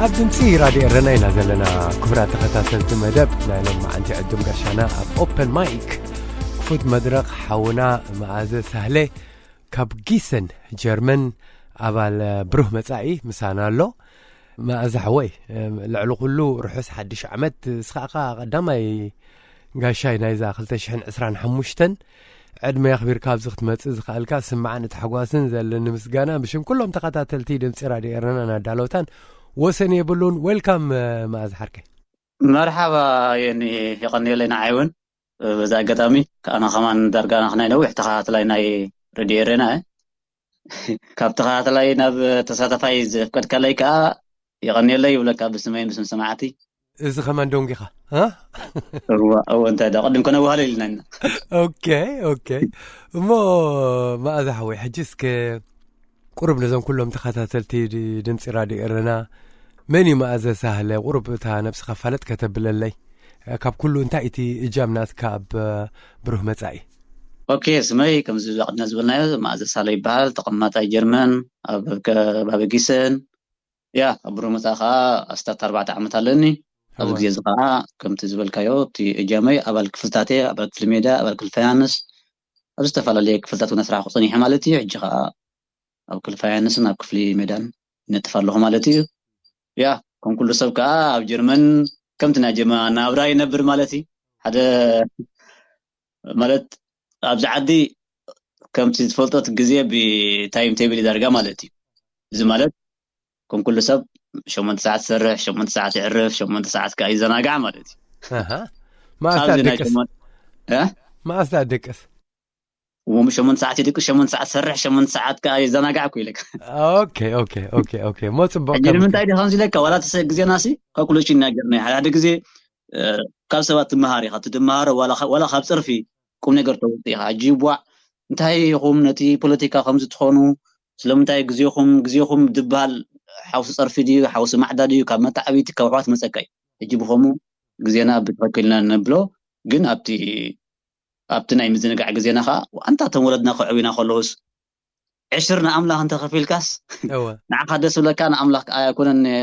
ኣብ ድምፂ ራድዮ ኤረና ኢና ዘለና። ክቡራት ተኸታተልቲ መደብ ናይ ሎማዓንቲ ዕዱም ጋሻና ኣብ ኦፐን ማይክ ክፉት መድረኽ ሓውና መኣዘ ሳህለ ካብ ጊሰን ጀርመን ኣባል ብሩህ መጻኢ ምሳና ኣሎ። መኣዘ ሓወይ፣ ልዕሊ ኩሉ ርሑስ ሓድሽ ዓመት። እስኻ ኢኻ ቀዳማይ ጋሻይ ናይዛ ክልተ ሽሕን ዕስራን ሓሙሽተን ዕድመ ኣኽቢርካ ኣብዚ ክትመጽእ ዝኸኣልካ ስምዓን ተሓጓስን ዘለኒ ምስጋና ብሽም ኩሎም ተኸታተልቲ ድምፂ ራድዮ ኤረናን ኣዳለውታን ወሰን የብሉን። ዌልካም መኣዝ ሓርከይ። መርሓባ የኒ፣ የቐንየለይ ንዓይ እውን። በዚ ኣጋጣሚ ከኣና ከማን ዳርጋ ናይ ነዊሕ ተኸታተላይ ናይ ሬድዮ ኤረና እየ። ካብ ተኸታተላይ ናብ ተሳታፋይ ዘፍቀድካለይ ከኣ የቐንየለይ ይብለካ ብስመይን ብስም ሰማዕቲ። እዚ ከማን ዶንጊኻ? እ? እዋ፣ እወ፣ እንታይ ዳ ቅድም ከነዋህሎ ኢልና ኢና። ኦኬ፣ ኦኬ። እሞ መኣዛ ሓወይ፣ ሕጂ እስከ ቁሩብ ነዞም ኩሎም ተኸታተልቲ ድ-፣ ድምፂ ራድዮ ኤረና፣ መን እዩ መኣዘ ሳህለ? ቁሩብ እታ ነብስኻ ፋለጥ ከተብለለይ። ካብ ኩሉ እንታይ እቲ እጃም ናትካ ኣብ ብሩህ መጻኢ? ኦኬ፣ ስመይ ከምዚ ኣቐድና ዝበልናዮ መኣዘ ሳህለ ይበሃል። ተቐማጣይ ጀርመን፣ ኣብ ከባቢ ጊሰን። ያ፣ ኣብ ብሩህ መጻኢ ከኣ ኣስታት ኣርባዕተ ዓመት ኣለኒ። ኣብዚ እወ። ግዜ እዚ ከኣ ከምቲ ዝበልካዮ፣ እቲ እጃመይ ኣባል ክፍልታት እየ፣ ኣባል ክፍሊ ሜዳ፣ ኣባል ክፍሊ ፋይናንስ፣ ኣብ ዝተፈላለየ ክፍልታት እውን ኣስራሕኩ ጸኒሐ ማለት እዩ። ሕጂ ከኣ ኣብ ክፍሊ ፋይናንስን ኣብ ክፍሊ ሜዳን ይነጥፍ ኣለኹ ማለት እዩ። ያ፣ ከም ኩሉ ሰብ ከኣ ኣብ ጀርመን ከምቲ ናይ ጀርመን ናብራ ይነብር ማለት እዩ። ሓደ ማለት ኣብዚ ዓዲ ከምቲ ዝፈልጦ እቲ ግዜ ብታይም ቴብል ይዳርጋ ማለት እዩ። እዚ ማለት ከም ኩሉ ሰብ ሸሞንተ ሰዓት ትሰርሕ፣ ሸሞንተ ሰዓት የዕርፍ፣ ሸሞንተ ሰዓት ከኣ ይዘናጋዕ ማለት እዩ። ኣሃ። መኣስ ኣብዚ ናይ ትድቅስ? ሸሞን-፣ እ? መኣስ ትድቅስ? እሞ ሸሞንተ ሰዓት ይድቅስ፣ ሸሞንተ ሰዓት ሰርሕ፣ ሸሞንተ ሰዓት ከኣ ይዘናጋዕ እኮ ኢለካ። ኦኬ፣ ኦኬ፣ ኦኬ፣ ኦኬ። እሞ ጽቡቕ ሕጂ ከም ንምንታይ ድዩ ከምዚ ኢለካ? ዋላ እቲ ሰብ ግዜና ሲ ካልኩሌሽን እናገርና እዩ። ሓደ ሓደ ግዜ፣ እ፣ ካብ ሰባት ትመሃር ኢኻ። እቲ ትመሃሮ ዋላ ኸ-፣ ዋላ ካብ ጸርፊ ቁም ነገር ተውጽእ ኢኻ። ሕጂ ዋዕ እንታይ ኢኹም ነቲ ፖለቲካ ከምዚ ትኾኑ? ስለምንታይ ግዜኹም፣ ግዜኹም ድበሃል ሓውሲ ጸርፊ ድዩ፣ ሓውሲ ማዕዳ ድዩ፣ ካብ መተዓብይቲ፣ ካብ ኣሕዋት መጸካ እዩ። ሕጂ ብኸምኡ ግዜና ብትኽክል ኢና ነብሎ፣ ግን ኣብቲ፣ ኣብቲ ናይ ምዝንጋዕ ግዜና ኸኣ ኣንታ እቶም ወለድና ከዕብዩና ከለዉስ ዕሽር ንኣምላኽ እንተኸፊልካስ እወ። ንዓኻ ደስ ዝብለካ ንኣምላኽ ከኣ ኣይኮነን፣ እ፣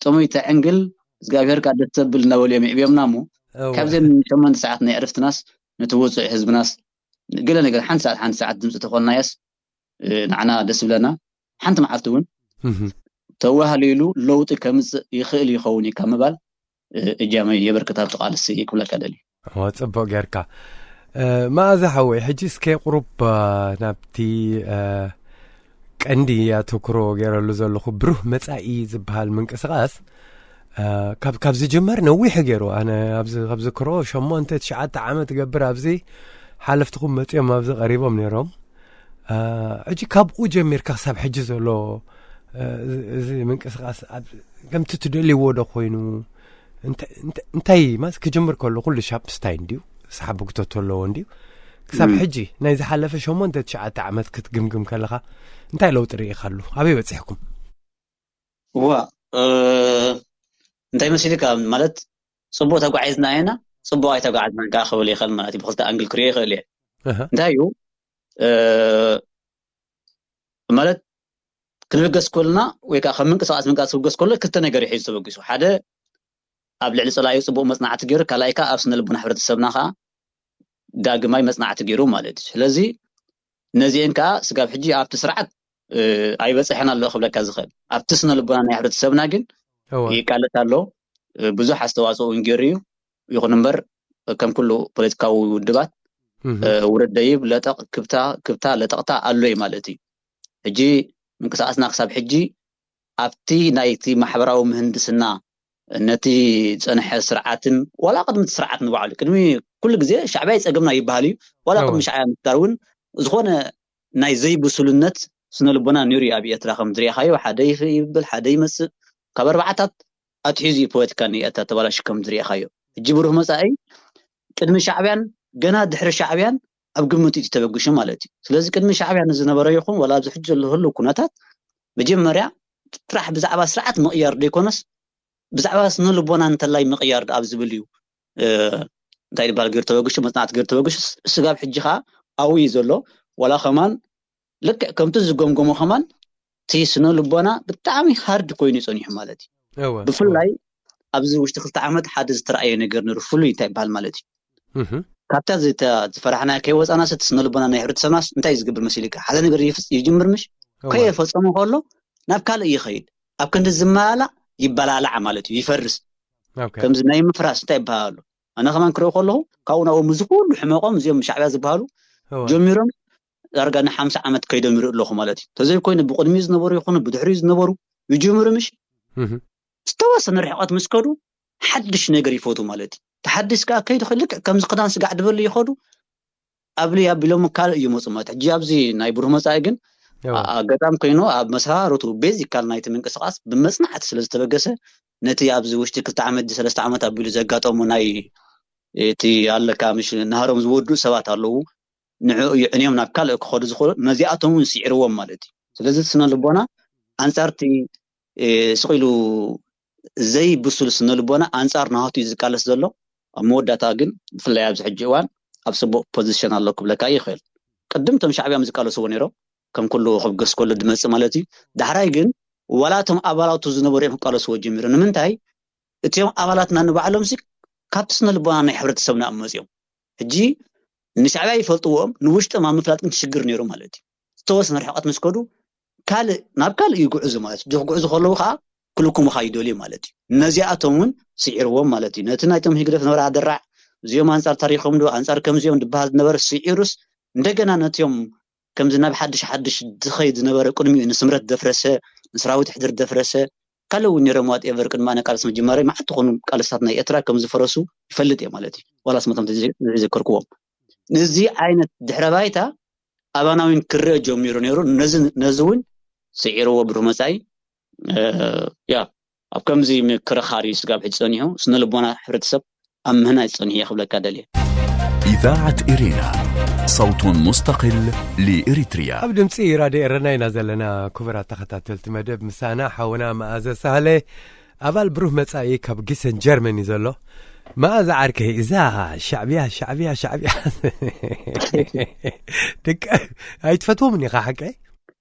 ጥሙይ ተዕንግል እግዚኣብሔር ከኣ ደስ ዘብል እናበሉ እዮም የዕብዮምና እሞ እወ። ካብዘን ሸሞንተ ሰዓት ናይ ዕርፍትናስ ነቲ ውጹዕ ህዝብናስ ገለ ነገር ሓንቲ ሰዓት፣ ሓንቲ ሰዓት ድምፂ ተኾንናዮስ፣ እ፣ ንዓና ደስ ዝብለና። ሓንቲ መዓልቲ እውን እህ። ተዋህሊሉ ለውጢ ከምፅእ ይኽእል ይኸውን እዩ ካብ ምባል፣ እ፣ እጃመይ የበርክት ኣብቲ ቃልሲ ክብለካ ደልዩ። እወ፣ ጽቡቕ ጌርካ። እ፣ መኣዛ ሓወይ፣ ሕጂ እስከ ቁሩብ፣ እ፣ ናብቲ፣ እ፣ ቀንዲ ኣተኩሮ ገይረሉ ዘለኹ ብሩህ መጻኢ ዝበሃል ምንቅስቓስ፣ እ፣ ካብ፣ ካብ ዝጅመር ነዊሕ ገይሩ። ኣነ ኣብዚ፣ ካብ ዝክሮ ሸሞንተ፣ ትሽዓተ ዓመት ገብር ኣብዚ ሓለፍትኹም መጺኦም ኣብዚ ቀሪቦም ነይሮም። እ፣ ሕጂ ካብኡ ጀሚርካ ክሳብ ሕጂ ዘሎ፣ እ፣ እዚ፣ እዚ ምንቅስቓስ ኣብ፣ ከምቲ ትደልይዎ ዶ ኮይኑ? እንተ-፣ እንተ-፣ እንታይ ማለት ክጅምር ከሎ ኩሉ ሻፕ ስታይ እንድዩ፣ ሰሓቢ ክተቶ ኣለዎ እንድዩ። ክሳብ እም። ሕጂ ናይ ዝሓለፈ ሸሞንተ ትሽዓተ ዓመት ክትግምግም ከለኻ እንታይ ለውጢ ርኢኻሉ? ኣበይ በጺሕኩም? እዋ፣ እ፣ እንታይ መሲልካ ማለት ጽቡቕ ተጓዒዝና ኢና፣ ጽቡቕ ኣይተጓዓዝናን ከኣ ክብል ይኽእል ማለት እዩ። ብኽልተ ኣንግል ክሪኦ ይኽእል እየ። ኣሃ። እንታይ እዩ፣ እ፣ ማለት ክንብገስ ከለና ወይ ከኣ ከም ምንቅስቓስ ምንቅስቓስ ክብገስ ከሎ ክልተ ነገር እዩ ሒዙ ተበጊሱ። ሓደ ኣብ ልዕሊ ጸላኢ ጽቡቕ መጽናዕቲ ገይሩ፣ ካልኣይ ከኣ ኣብ ስነ ልቦና ሕብረተሰብና ከኣ ዳግማይ መጽናዕቲ ገይሩ ማለት እዩ። ስለዚ ነዚኤን ከኣ ስጋብ ሕጂ ኣብቲ ስርዓት፣ እ፣ ኣይበጽሐን ኣሎ ክብለካ ዝኽእል። ኣብቲ ስነ ልቦና ናይ ሕብረተሰብና ግን እወ። ይቃለስ ኣሎ። እ፣ ብዙሕ ኣስተዋጽኦ እውን ገይሩ እዩ። ይኹን እምበር ከም ኩሉ ፖለቲካዊ ውድባት፣ እህ። እ፣ ውረድ ደይብ፣ ለጠቕ፣ ክብታ፣ ክብታ፣ ለጠቕታ ኣሎ እዩ ማለት እዩ። ሕጂ ምንቅስቓስና ክሳብ ሕጂ ኣብቲ ናይቲ ማሕበራዊ ምህንድስና ነቲ ዝጸንሐ ስርዓትን ዋላ ቅድሚ እቲ ስርዓት ንባዕሉ፣ ቅድሚ ኩሉ ግዜ ሻዕብያ ይጸገምና ይበሃል እዩ። ዋላ እወ። ቅድሚ ሻዕብያ ምፍጣር እውን ዝኾነ ናይ ዘይብሱልነት ስነ ልቦና ነይሩ እዩ ኣብ ኤርትራ። ከም ዝሪኣኻዮ ሓደ ይፍ-፣ ይብል፣ ሓደ ይመጽእ። ካብ ኣርባዓታት ኣትሒዙ እዩ ፖለቲካ ንኤርትራ ተባላሹ ከም ዝሪኣኻዮ። ሕጂ ብሩህ መጻኢ ቅድሚ ሻዕብያን ገና ድሕሪ ሻዕብያን ኣብ ግምት እዩ ተበግሹ ማለት እዩ። ስለዚ ቅድሚ ሻዕብያ ንዝነበረ ይኹን ዋላ ኣብዚ ሕጂ ዘሎ ህሉው ኩነታት መጀመርያ ጥራሕ ብዛዕባ ስርዓት ምቕያር ዘይኮነስ ብዛዕባ ስነ ልቦና እንተላይ ምቕያር ኣብ ዝብል እዩ፣ እ፣ እንታይ ይበሃል ገይሩ ተበግሹ፣ መጽናዕቲ ገይሩ ተበግሹ። ስ-፣ ስጋብ ሕጂ ኸኣ ኣብኡ እዩ ዘሎ። ዋላ ከማን ልክዕ ከምቲ ዝገምገሞ ከማን እቲ ስነ ልቦና ብጣዕሚ ሃርድ ኮይኑ እዩ ጸኒሑ ማለት እዩ። እወ ብፍላይ ኣብዚ ውሽጢ ክልተ ዓመት ሓደ ዝተረኣየ ነገር ነሩ ፍሉይ እንታይ ይበሃል ማለት እዩ ካብታ ዝፈራሕና ከይወፃናስ እቲ ስነልቦና ናይ ሕብረተሰብናስ እንታይ እዩ ዝገብር መሲልካ ሓደ ነገር ይፍፅ ይጅምር ምሽ ከየፈፀሙ ከሎ ናብ ካልእ ይኸይድ ኣብ ክንዲ ዝመላላዕ ይበላላዕ ማለት እዩ ይፈርስ ከምዚ ናይ ምፍራስ እንታይ ይበሃል ኣሎ ኣነ ከማን ክረው ከለኹ ካብኡ ናብኡ ምዚ ኩሉ ሕመቆም እዚኦም ሻዕብያ ዝበሃሉ ጀሚሮም ዳርጋ ንሓምሳ ዓመት ከይዶም ይርኢ ኣለኹ ማለት እዩ ተዘይኮይኑ ብቅድሚኡ ዝነበሩ ይኹኑ ብድሕሪኡ ዝነበሩ ይጅምሩ ምሽ ዝተወሰነ ርሕቀት ምስ ከዱ ሓድሽ ነገር ይፈቱ ማለት እዩ ተሓድስ ከዓ ከይዱ ልክዕ ከምዚ ክዳን ስጋዕ ድበሉ ይኸዱ ኣብሊ ኣቢሎም ካልእ እዩ መፁ ማለት ሕጂ ኣብዚ ናይ ብሩህ መፃኢ ግን ኣጋጣሚ ኮይኑ ኣብ መሰራርቱ ቤዚካል ናይቲ ምንቅስቃስ ብመፅናዕቲ ስለ ዝተበገሰ ነቲ ኣብዚ ውሽጢ ክልተ ዓመት ሰለስተ ዓመት ኣቢሉ ዘጋጠሙ ናይ እቲ ኣለካ ምሽ ናሃሮም ዝወዱ ሰባት ኣለዉ ንዕኡ ይዕንዮም ናብ ካልእ ክኸዱ ዝኽእሉ ነዚኣቶም እውን ስዒርዎም ማለት እዩ ስለዚ ስነ ልቦና ኣንፃርቲ ስቕ ኢሉ ዘይብሱል ስነ ልቦና ኣንፃር ናሃቱ እዩ ዝቃለስ ዘሎ ኣብ መወዳእታ ግን ብፍላይ ኣብዚ ሕጂ እዋን ኣብ ፅቡቅ ፖዚሽን ኣሎ ክብለካ ይኽእል ቅድም ቶም ሻዕብያ ዝቃለስዎ ነይሮም ከም ኩሉ ክብገስ ከሎ ድመፅእ ማለት እዩ ዳሕራይ ግን ዋላ እቶም ኣባላቱ ዝነበሩ እዮም ክቃለስዎ ጀሚሩ ንምንታይ እቲኦም ኣባላትና ንባዕሎም ሲ ካብቲ ስነ ልቦና ናይ ሕብረተሰብና እዮም መፅኦም ሕጂ ንሻዕብያ ይፈልጥዎም ንውሽጦም ኣብ ምፍላጥ ግን ሽግር ነይሩ ማለት እዩ ዝተወሰነ ርሕቀት ምስ ከዱ ካልእ ናብ ካልእ ይጉዕዙ ማለት እዩ ክጉዕዙ ከለዉ ከዓ ክልኩሙኻ ይደልዩ ማለት እዩ ነዚኣቶም እውን ስዒርዎም ማለት እዩ ነቲ ናይቶም ህግደፍ ነበረ ኣደራዕ እዚኦም ኣንፃር ታሪኮም ዶ ኣንፃር ከምዚኦም ዝበሃል ዝነበረ ስዒሩስ እንደገና ነቲኦም ከምዚ ናብ ሓድሽ ሓድሽ ዝኸይድ ዝነበረ ቅድሚኡ ንስምረት ደፍረሰ ንሰራዊት ሕድር ደፍረሰ ካልእ እውን ነይሮም ዋት ኤቨር ቅድሚ ኣነ ቃልሲ ምጅማረይ መዓት ዝኾኑ ቃልስታት ናይ ኤርትራ ከም ዝፈረሱ ይፈልጥ እየ ማለት እዩ ዋላ ስመቶም ዘይዘከርክዎም ነዚ ዓይነት ድሕረ ባይታ ኣባናዊን ክረአ ጀሚሩ ነይሩ ነዚ እውን ስዒርዎ ብሩህ መፃኢ ያ ኣብ ከምዚ ምክርኻር እዩ ስጋብ ሕጂ ፀኒሑ ስነ ልቦና ሕብረተሰብ ኣብ ምህናይ ፀኒሑ እየ ክብለካ ደልየ إذاعة إرينا صوت مستقل لإريتريا ኣብ ድምፂ ራድዮ ኤረና ኢና ዘለና ክቡራት ተኸታተልቲ መደብ ምሳና ሓውና መኣዘ ሳህለ ኣባል ብሩህ መፃኢ ካብ ጊሰን ጀርመን እዩ ዘሎ መኣዛ ዓርከይ እዛ ሻዕብያ ሻዕብያ ሻዕብያ ኣይትፈትዎም እኒኻ ሓቀይ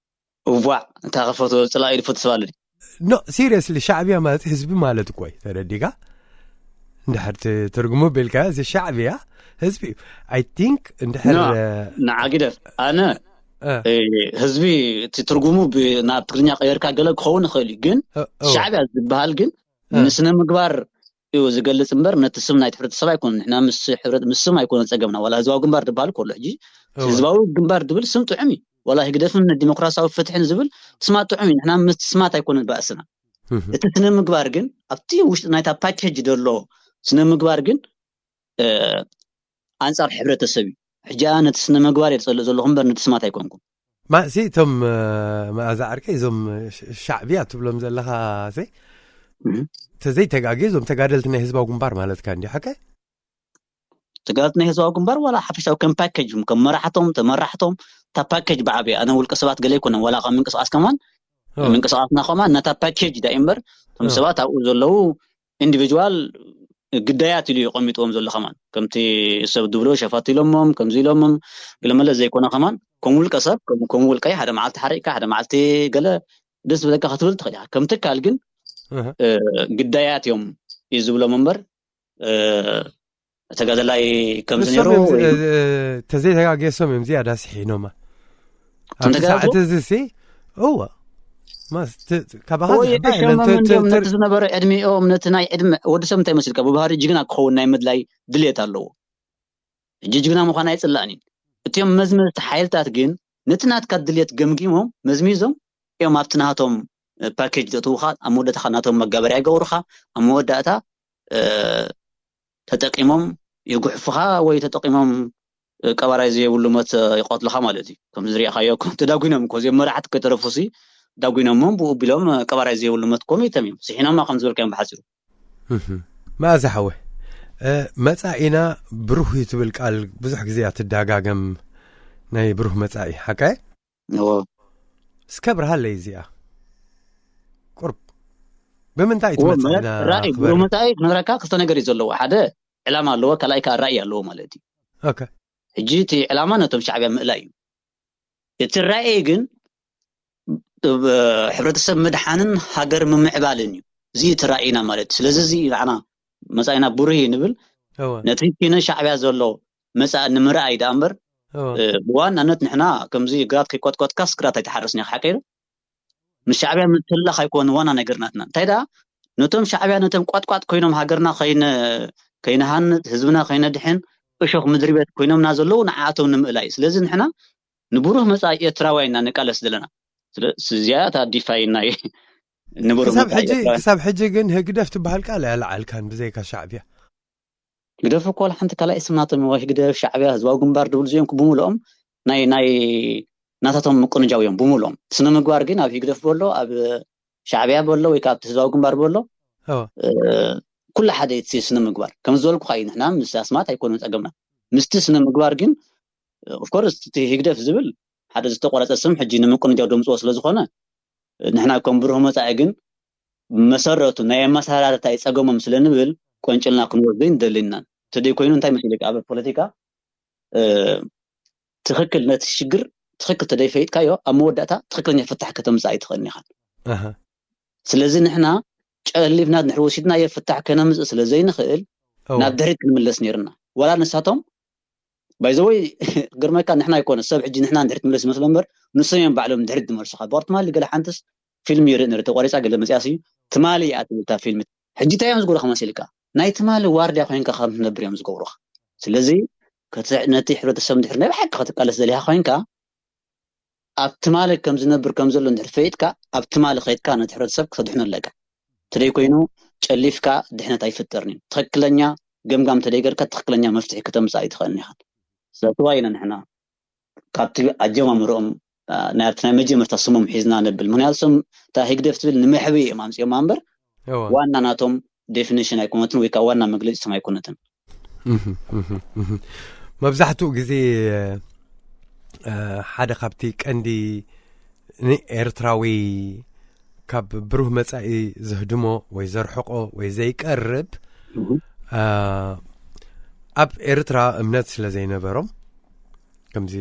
እዋዕ እንታይ ከፈትዎ ፅላኢ ዝፈቱ ሰብ ኣሎ ኖ ሲሪየስሊ ሻዕብያ ማለት ህዝቢ ማለት እኮ እዩ ተረዲካ እንድሕር ትርጉሙ ቤልካ እዚ ሻዕብያ ህዝቢ እዩ ኣይ ቲንክ እንድሕር ንዓ ግደፍ ኣነ ህዝቢ እቲ ትርጉሙ ናብ ትግርኛ ቀየርካ ገለ ክኸውን ይኽእል እዩ ግን ሻዕብያ ዝበሃል ግን ንስነ ምግባር እዩ ዝገልፅ እምበር ነቲ ስም ናይቲ ሕብረተሰብ ኣይኮነ ንሕና ምስ ስም ኣይኮነ ፀገምና ዋላ ህዝባዊ ግንባር ዝበሃል ከሎ ሕጂ ህዝባዊ ግንባር ዝብል ስም ጥዑም እዩ ዋላ ህግደፍን ዲሞክራሲያዊ ፍትሕን ዝብል ስማት ጥዑም እዩ ንሕና ምስ ስማት ኣይኮነን ባእስና እቲ ስነ ምግባር ግን ኣብቲ ውሽጢ ናይታ ፓኬጅ ዘሎ ስነ ምግባር ግን ኣንፃር ሕብረተሰብ እዩ ሕጂ ነቲ ስነ ምግባር የፀልእ ዘለኹ እምበር ነቲ ስማት ኣይኮንኩም ማእሲ እቶም መኣዛ ዓርከይ እዞም ሻዕብያ ትብሎም ዘለኻ ሲ ተዘይተጋጊ እዞም ተጋደልቲ ናይ ህዝባዊ ግንባር ማለትካ እንዲ ሓቀ ተጋደልቲ ናይ ህዝባዊ ግንባር ዋላ ሓፈሻዊ ከም ፓኬጅ ከም መራሕቶም ተመራሕቶም እታ ፓኬጅ ብዓብያ ኣነ ውልቀ ሰባት ገለ ኣይኮነን ዋላ ካብ ምንቅስቃስ ከማን ምንቅስቃስና ከማን ነታ ፓኬጅ ዳ እምበር እቶም ሰባት ኣብኡ ዘለዉ ኢንዲቪጁዋል ግዳያት ኢሉ እዩ ቀሚጥዎም ዘሎ ከማን ከምቲ ሰብ ድብሎ ሸፋት ኢሎሞም ከምዚ ኢሎሞም ገለመለ ዘይኮነ ከማን ከም ውልቀ ሰብ ከም ውልቀይ ሓደ መዓልቲ ሓሪቅካ ሓደ መዓልቲ ገለ ደስ ዝብለካ ክትብል ትኽእል ኢኻ ከም ትካል ግን ግዳያት እዮም እዩ ዝብሎም እምበር ተጋደላይ ከምዚ ነሩ ተዘይተጋጌሶም እዮም ዝያዳ ስሒኖማ ኣብቲ ሰዓት እዚ ሲ እወ ካባኻ ዝሕባእ የሸመም እንዲዮም ነቲ ዝነበረ ዕድሚኦም ነቲ ናይ ዕድመ ወዲ ሰብ እንታይ መስልካ ብባህሪ ጅግና ክኸውን ናይ ምድላይ ድልየት ኣለዎ ሕጂ ጅግና ምዃን ኣይፅላእን እዩ እቲኦም መዝመዝቲ ሓይልታት ግን ነቲ ናትካ ድልየት ገምጊሞም መዝሚዞም እዮም ኣብቲ ናቶም ፓኬጅ ዘእትውካ ኣብ መወዳእታ ናቶም መጋበርያ ይገብሩካ ኣብ መወዳእታ ተጠቂሞም ይጉሕፉኻ ወይ ተጠቂሞም ቀባራይ ዘይብሉ ሞት ይቐትሉኻ ማለት እዩ። ከምዚ ዝሪኣኻዮ እኮ ተዳጒኖም እኮ እዚኦም መራሕቲ ከተረፉሲ ዳጒኖሞም ብኡ ቢሎም ቀባራይ ዘይብሉ ሞት ኮሚቶም እዮም። ስሒኖማ ከም ዝበልካዮም ብሓፂሩ። እህ፣ መኣዛ ሓወይ፣ እ፣ መጻኢና ብሩህ እዩ ትብል ቃል ብዙሕ ግዜ እያ ትደጋገም። ናይ ብሩህ መጻኢ ሓቀ? እዎ። እስከ ብርሃለይ እዚኣ። ቁርብ። ብምንታይ እቲ እዎ፣ መጻኢና ራእይ፣ ክበርህ? ብሩህ መጻኢ ክነግረካ ክልተ ነገር እዩ ዘለዎ። ሓደ ዕላማ ኣለዎ፣ ካልኣይ ከዓ ራእይ ኣለዎ ማለት እዩ። ኦኬ። ሕጂ እቲ ዕላማ ነቶም ሻዕብያ ምእላይ እዩ። እቲ ራእይ ግን፣ እ፣ ሕብረተሰብ ምድሓንን ሃገር ምምዕባልን እዩ። እዚ ተራኢና ማለት እዩ። ስለዚ እዚ ንዓና መጻኢና ብሩህ እዩ ንብል። እወ ነቲ ኪነ ሻዕብያ ዘሎ መጻኢ ንምርኣይ ደኣ እምበር እወ እ፣ ብዋናነት ንሕና ከምዚ ግራት ከይቆጥቆጥካስ ግራት ኣይትሓርስን ኢኻ፣ ሓቀይ ዶ? ንሻዕብያ ምትላኽ ኣይኮን ዋና ነገር ናትና። እንታይ ደኣ ነቶም ሻዕብያ ነቶም ቋጥቋጥ ኮይኖም ሃገርና ከይነ ከይንሃንጽ ህዝብና ከይነድሕን እሾኽ ምድሪ ቤት ኮይኖምና ዘለዉ ንዓኣቶም ንምእላይ። ስለዚ ንሕና ንብሩህ መጻኢ ኤርትራውያን ኢና ንቃለስ ዘለና። ስለ እዚኣ እታ ዲፋይ ናይ ንብሩህ ክሳብ መጻኢ ሕጂ ኤርትራውያን ክሳብ ሕጂ ግን ህግደፍ ትበሃል ቃል ኣይለዓልካን ብዘይካ ሻዕብያ። ህግደፍ እኮ ዋላ ሓንቲ ካልኣይ ስም ናቶም ወይ ህግደፍ ሻዕብያ ህዝባዊ ግንባር ድብሉ እዚኦም ብሙሉኦም ናይ ናይ ናታቶም ምቁንጃው እዮም ብሙሉኦም። ስነ ምግባር ግን ኣብ ህግደፍ በሎ ኣብ ሻዕብያ በሎ ወይ ካብ ህዝባዊ ግንባር በሎ እወ እ፣ ኩሉ ሓደ እቲ ስነ ምግባር ከም ዝበልኩ እዩ። ንሕና ምስ ኣስማት ኣይኮነን ጸገምና ምስቲ ስነ ምግባር ግን ኦፍኮርስ እቲ ህግደፍ ዝብል ሓደ ዝተቆረጸ ስም ሕጂ ንምቁንጃው ደምፅዎ ስለ ዝኾነ ንሕና ከም ብሩህ መጻኢ ግን መሰረቱ ናይ ኣመሰራርታ ይጸገሞም ስለ ንብል ቆንጭልና ክንወስዶ ይንደሊ ኢና። ተደይ ኮይኑ እንታይ መሲልካ ኣብ ፖለቲካ እ፣ ትኽክል ነቲ ሽግር ትኽክል ተደይ ፈይጥካዮ ኣብ መወዳእታ ትኽክለኛ ፍታሕ ከተምፅእ ኣይትኽእልን ኢኻ። ኣሃ ስለዚ ንሕና ጨሊፍና ድሕሪ ወሲድናዮ ፍታሕ ከነምፅእ ስለ ዘይንኽእል እወ ናብ ድሕሪት ክንምለስ ነይርና። ዋላ ንሳቶም ባይዘወይ ግርመካ ንሕና ኣይኮነ ሰብ ሕጂ ንሕና ንድሕሪት ምለስ ይመስሎ እምበር ንሶም እዮም ባዕሎም ንድሕሪት ዝመልሱኻ። ብቅርትማሊ ገለ ሓንትስ ፊልም ይርኢ ነሪ ተቆሪፃ ገለ መፅያሲ ትማሊ እያ ትብል እታ ፊልም። ሕጂ እንታይ እዮም ዝገብሩኻ መሲልካ? ናይ ትማሊ ዋርድያ ኮይንካ ከም ትነብር እዮም ዝገብሩኻ። ስለዚ ከተ- ነቲ ሕብረተሰብ እንድሕር ናይ ብሓቂ ክትቃለስ ዘሊኻ ኮይንካ ኣብ ትማሊ ከም ዝነብር ከም ዘሎ እንድሕር ፈይጥካ ኣብ ትማሊ ከይድካ ነቲ ሕብረተሰብ ክተድሕኖ ኣለካ። ተደይ ኮይኑ ጨሊፍካ ድሕነት ኣይፍጠርን እዩ። ትኽክለኛ ገምጋም ተደይ ገርካ ትኽክለኛ መፍትሒ ክተምፅእ ኣይትኽእልን ኢኻ። ስለዚ ዋይና ንሕና ካብቲ ኣጀማምርኦም ናብቲ ናይ መጀመርታ ስሞም ሒዝና ነብል። ምክንያቱ ስም እታ ህግደፍ ትብል ንመሕቢ እዮም ኣምፅኦም እምበር እወ ዋና ናቶም ዴፊኒሽን ኣይኮነትን ወይ ከዓ ዋና መግለፂ ስም ኣይኮነትን። እህ፣ እህ፣ እህ። መብዛሕትኡ ግዜ እ፣ ሓደ ካብቲ ቀንዲ ንኤርትራዊ ካብ ብሩህ መጻኢ ዘህድሞ ወይ ዘርሕቆ ወይ ዘይቀርብ እ፣ ኣብ ኤርትራ እምነት ስለ ዘይነበሮም ከምዚ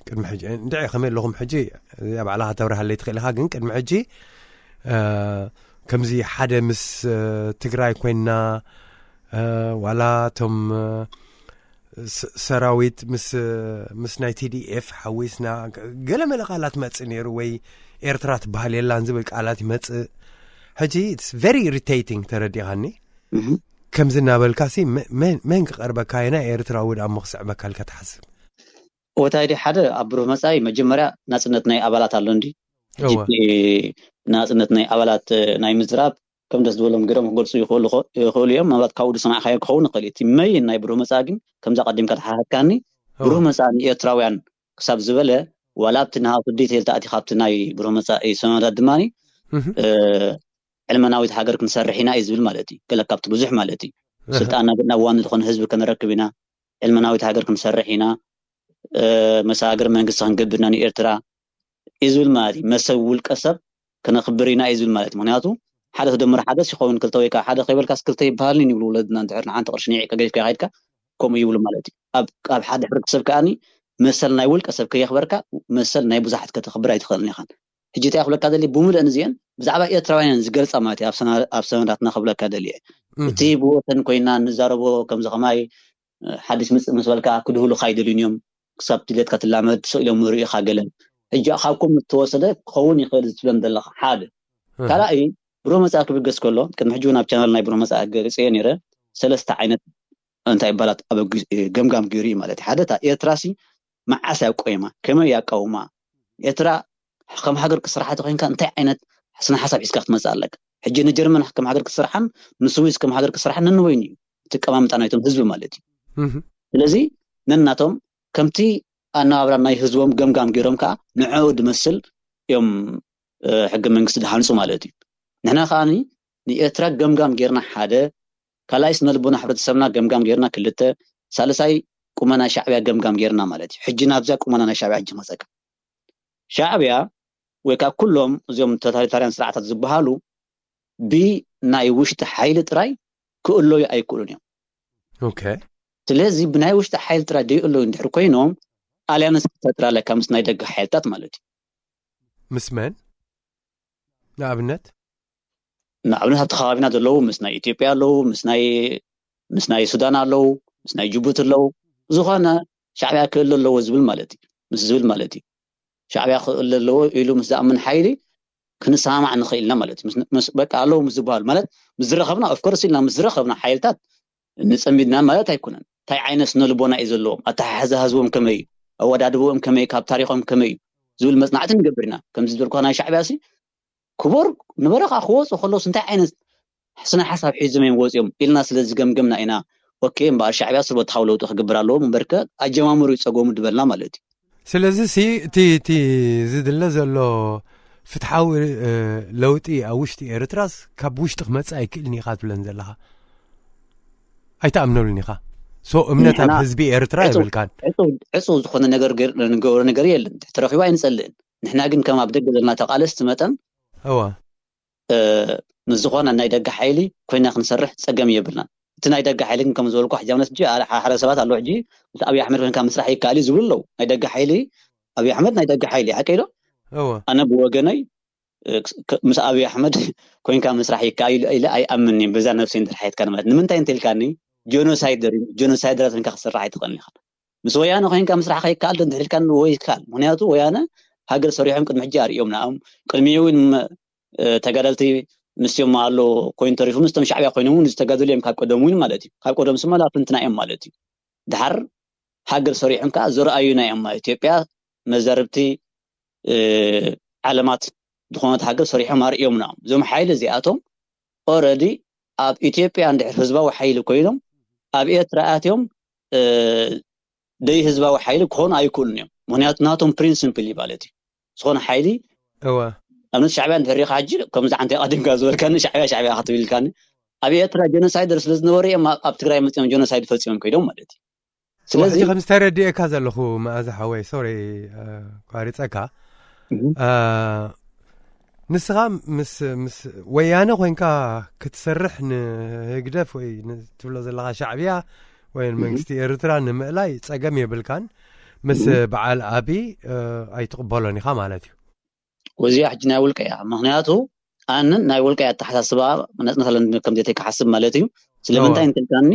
ቅድሚ ሕጂ እንድዒ ከመይ ኣለኹም ሕጂ እዚኣ ባዕልኻ ተብርሃለይ ትኽእል ኢኻ። ግን ቅድሚ ሕጂ እ፣ ከምዚ ሓደ ምስ እ፣ ትግራይ ኮይንና እ፣ ዋላ እቶም እ፣ ስ- ሰራዊት ምስ ምስ ናይ ቲዲኤፍ ሓዊስና ገለመለ ቃላት መፅእ ነይሩ ወይ ኤርትራ ትበሃል የላን ዝብል ቃላት ይመፅእ። ሕጂ it's very irritating ተረዲኻኒ። እህ። ከምዚ እናበልካ ሲ መ- መን መን ክቐርበካ የና ኤርትራዊ ደኣ እሞ ክስዕበካ ኢልካ ትሓስብ? ወታይዲ ሓደ ኣብ ብሩህ መጻኢ መጀመርያ ናጽነት ናይ ኣባላት ኣሎ እንዲ እወ ናጽነት ናይ ኣባላት እ፣ ናይ ምዝራብ ከም ደስ ዝበሎም ገይሮም ክገልጹ ይኽእሉ ኾ- ይኽእሉ እዮም። ምናልባት ካብኡ ዝሰማዕካዮ ክኸውን ይኽእል እዩ። እቲ መይን ናይ ብሩህ መጻኢ ግን ከምዛ ቀዲምካ ተሓተትካኒ እወ ብሩህ መጻኢ ንኤርትራውያን ክሳብ ዝበለ ዋላ ኣብቲ ንሃቱ ዲቴይል ተኣቲኻ ኣብቲ ናይ ብሩህ መጻኢ ሰነዳት ድማ እህ፣ እ፣ ዕልመናዊት ሃገር ክንሰርሕ ኢና እዩ ዝብል ማለት እዩ። ገለ ካብቲ ብዙሕ ማለት እዩ። እህ፣ ስልጣን ናብ ናብ ዋኒ ዝኾነ ህዝቢ ከነረክብ ኢና፣ ዕልመናዊት ሃገር ክንሰርሕ ኢና፣ እ፣ መሰጋገሪ መንግስቲ ክንገብር ኢና ንኤርትራ እዩ ዝብል ማለት እዩ። መሰብ ውልቀ ሰብ ከነኽብር ኢና እዩ ዝብል ማለት እዩ። ምክንያቱ ሓደ ተደምር ሓደ ሲኸውን ክልተ ወይ ከዓ ሓደ ከይበልካስ ክልተ ይበሃልን ይብሉ ወለድና። እንድሕር ንሓንቲ ቅርሺ ኒዒ ከገይፍካ ከይድካ ከምኡ ይብሉ ማለት እዩ። ኣብ ኣብ ሓደ ሕብረተሰብ ከኣኒ መሰል ናይ ውልቀ ሰብ ከየኽበርካ መሰል ናይ ብዙሓት ከተኽብር ኣይትኽእልን ኢኻን። ሕጂ እንታይ ክብለካ ደሊ ብምልእን እዚአን ብዛዕባ ኤርትራውያን ዝገልጻ ማለት እዩ። ኣብ ሰና- ኣብ ሰነዳትና ክብለካ ደሊ እየ። እህ፣ እቲ ብወሰን ኮይና ንዛረቦ ከምዚ ከማይ እ፣ ሓድሽ ምጽእ ምስ በልካ ክድህሉኻ ኣይደልዩን እዮም። ክሳብ ድሌትካ ትላመድ ስቕ ኢሎም ርኢኻ ገለ ሕጂ ካብ ከምኡ ዝተወሰደ ክኸውን ይኽእል ዝትብለን ዘለኻ ሓደ እህ፣ ካልኣይ ብሩህ መጻኢ ክብገስ ከሎ ቅድሚ ሕጂ እውን ኣብ ቻናል ናይ ብሩህ መጻኢ ገሊጸዮ ነይረ። ሰለስተ ዓይነት እንታይ ይባላት ኣብ ግ- ገምጋም ገይሩ እዩ ማለት እዩ። ሓደ እታ ኤርትራ ሲ መዓስ ያቆይማ ከመይ ያቃውማ ኤርትራ ከም ሃገር ክስራሕ ተኮይንካ እንታይ ዓይነት ስነ ሓሳብ ሒዝካ ክትመጽእ ኣለካ? ሕጂ ንጀርመን ከም ሃገር ክስርሓን ንስዊስ ከም ሃገር ክስርሓን ነንበይኑ እዩ እቲ ኣቀማምጣ ናይቶም ህዝቢ ማለት እዩ። እህ፣ ስለዚ ነናቶም ከምቲ ኣነባብራ ናይ ህዝቦም ገምጋም ገይሮም ከዓ ንዕኡ ድመስል እዮም እ፣ ሕገ መንግስቲ ድሃንፁ ማለት እዩ። ንሕና ከዓ ንኤርትራ ገምጋም ጌርና ሓደ ካልኣይ ስነ ልቦና ሕብረተሰብና ገምጋም ጌርና ክልተ ሳልሳይ ቁመና ሻዕብያ ገምጋም ጌርና ማለት እዩ። ሕጂ ናብዚያ ቁመና ናይ ሻዕብያ ሕጂ መፀካ ሻዕብያ ወይ ከዓ ኩሎም እዚኦም ቶታሊታርያን ስርዓታት ዝበሃሉ ብናይ ውሽጢ ሓይሊ ጥራይ ክእለዩ ኣይክእሉን እዮም። ኦኬ ስለዚ ብናይ ውሽጢ ሓይሊ ጥራይ ደይእለዩ እንድሕር ኮይኖም ኣልያንስ ክትፈጥር ኣለካ ምስ ናይ ደገ ሓይልታት ማለት እዩ። ምስ መን ንኣብነት ንኣብነት ኣብቲ ከባቢና ዘለዉ ምስ ናይ ኢትዮጵያ ኣለዉ፣ ምስ ናይ ምስ ናይ ሱዳን ኣለዉ፣ ምስ ናይ ጅቡቲ ኣለዉ። ዝኾነ ሻዕብያ ክእለ ኣለዎ ዝብል ማለት እዩ፣ ምስ ዝብል ማለት እዩ። ሻዕብያ ክእለ ኣለዎ ኢሉ ምስ ዝኣምን ሓይሊ ክንሰማማዕ ንኽእል ኢና ማለት እዩ። ምስ- ምስ- በቃ ኣለዉ ምስ ዝበሃሉ ማለት ምስ ዝረኸብና፣ ኦፍኮርስ ኢልና ምስ ዝረኸብና ሓይልታት ንጸሚድና ማለት ኣይኮነን። እንታይ ዓይነት ስነ ልቦና እዩ ዘለዎም፣ ኣተሓሕዛ ህዝቦም ከመይ እዩ፣ ኣወዳድቦም ከመይ፣ ካብ ታሪኾም ከመይ እዩ ዝብል መጽናዕቲ ንገብር ኢና። ከምዚ ዝበልኩ ናይ ሻዕብያ ሲ ክቡር ንበረኻ ክወፁ ከለውስ እንታይ ዓይነት ስነ ሓሳብ ሒዞም እዮም ወፂኦም ኢልና ስለ ዝገምገምና ኢና። ኦኬ እምበኣር ሻዕብያ ስርወታዊ ለውጢ ክገብር ኣለዎ እምበርከ ኣጀማምሩ ይፀገሙ ድበልና ማለት እዩ። ስለዚ ሲ እቲ እቲ ዝድለ ዘሎ ፍትሓዊ ለውጢ ኣብ ውሽጢ ኤርትራስ ካብ ውሽጢ ክመፅእ ኣይክእልን ኢኻ ትብለን ዘለኻ ኣይተኣምነሉን ኢኻ። ሶ እምነት ኣብ ህዝቢ ኤርትራ የብልካን። ዕፁ ዝኾነ ነገር ንገብሮ ነገር የለን። ተረኪቡ ኣይንፀልእን። ንሕና ግን ከም ኣብ ደገ ዘለና ተቃለስቲ መጠን እዋ ምስ ዝኾነ ናይ ደገ ሓይሊ ኮይና ክንሰርሕ ፀገም የብልናን። እቲ ናይ ደገ ሓይሊ ግን ከም ዝበልኩ ሕጂ ኣብነት ሕጂ ሓደ ሰባት ኣለዉ ሕጂ ምስ ኣብይ ኣሕመድ ኮይንካ ምስራሕ ይከኣል እዩ ዝብሉ ኣለዉ። ናይ ደገ ሓይሊ ኣብይ ኣሕመድ ናይ ደገ ሓይሊ ሓቂ ኢሎ እዋ ኣነ ብወገነይ ምስ ኣብይ ኣሕመድ ኮይንካ ምስራሕ ይከኣል ኢለ ኣይኣምን እየ። በዛ ነብሰይ እንድሕር ሓየትካ ማለት ንምንታይ እንተልካኒ ጆኖሳይደር ጆኖሳይደራት ኮይንካ ክስራሕ ኣይትኽእልን ኢኻ። ምስ ወያነ ኮይንካ ምስራሕ ከይከኣል ዶ እንድሕር ኢልካኒ ወይ ይከኣል። ምክንያቱ ወያነ ሃገር ሰሪሖም ቅድሚ ሕጂ ኣርእዮም ንኣም ቅድሚ እውን ተጋደልቲ ምስዮም ኣሎ ኮይኑ ተሪፉ ምስቶም ሻዕብያ ኮይኖም እውን ዝተጋደሉ እዮም ካብ ቀደም እውን ማለት እዩ። ካብ ቀደም ስማ ላፍንትና እዮም ማለት እዩ። ድሓር ሃገር ሰሪሖም ከዓ ዘርኣዩና እዮም ማለት ኢትዮጵያ መዛርብቲ ዓለማት ዝኾነት ሃገር ሰሪሖም ኣርእዮምና እዮም። እዞም ሓይሊ እዚኣቶም ኦረዲ ኣብ ኢትዮጵያ እንድሕር ህዝባዊ ሓይሊ ኮይኖም ኣብ ኤርትራ ኣትዮም ደይ ህዝባዊ ሓይሊ ክኾኑ ኣይክእሉን እዮም። ምክንያቱ ናቶም ፕሪንስፕል እዩ ማለት እዩ። ዝኾነ ሓይሊ እወ ኣብነት ሻዕብያ እንድሕር ሪኢኻ ሕጂ ከምዚ ዓንተ ቀዲምካ ዝበልካኒ ሻዕብያ ሻዕብያ ክትብል ኢልካኒ ኣብ ኤርትራ ጀኖሳይደር ስለ ዝነበሩ እዮም ኣብ ትግራይ መፅኦም ጀኖሳይድ ፈፂሞም ከይዶም ማለት እዩ። ስለዚ ከምዚ ተረዲኤካ ዘለኹ መኣዛ ሓወይ ሶሪ ቋሪፀካ ንስኻ ምስ ምስ ወያነ ኮይንካ ክትሰርሕ ንህግደፍ ወይ ትብሎ ዘለኻ ሻዕብያ ወይ መንግስቲ ኤርትራ ንምእላይ ፀገም የብልካን ምስ በዓል ኣቢ ኣይትቕበሎን ኢኻ ማለት እዩ። ወዚያ ሕጂ ናይ ውልቀ እያ። ምክንያቱ ኣንን ናይ ውልቀ ኣተሓሳስባ ነፅነት ኣለኒ ከም ዘይተይ ክሓስብ ማለት እዩ። ስለምንታይ እንተልካኒ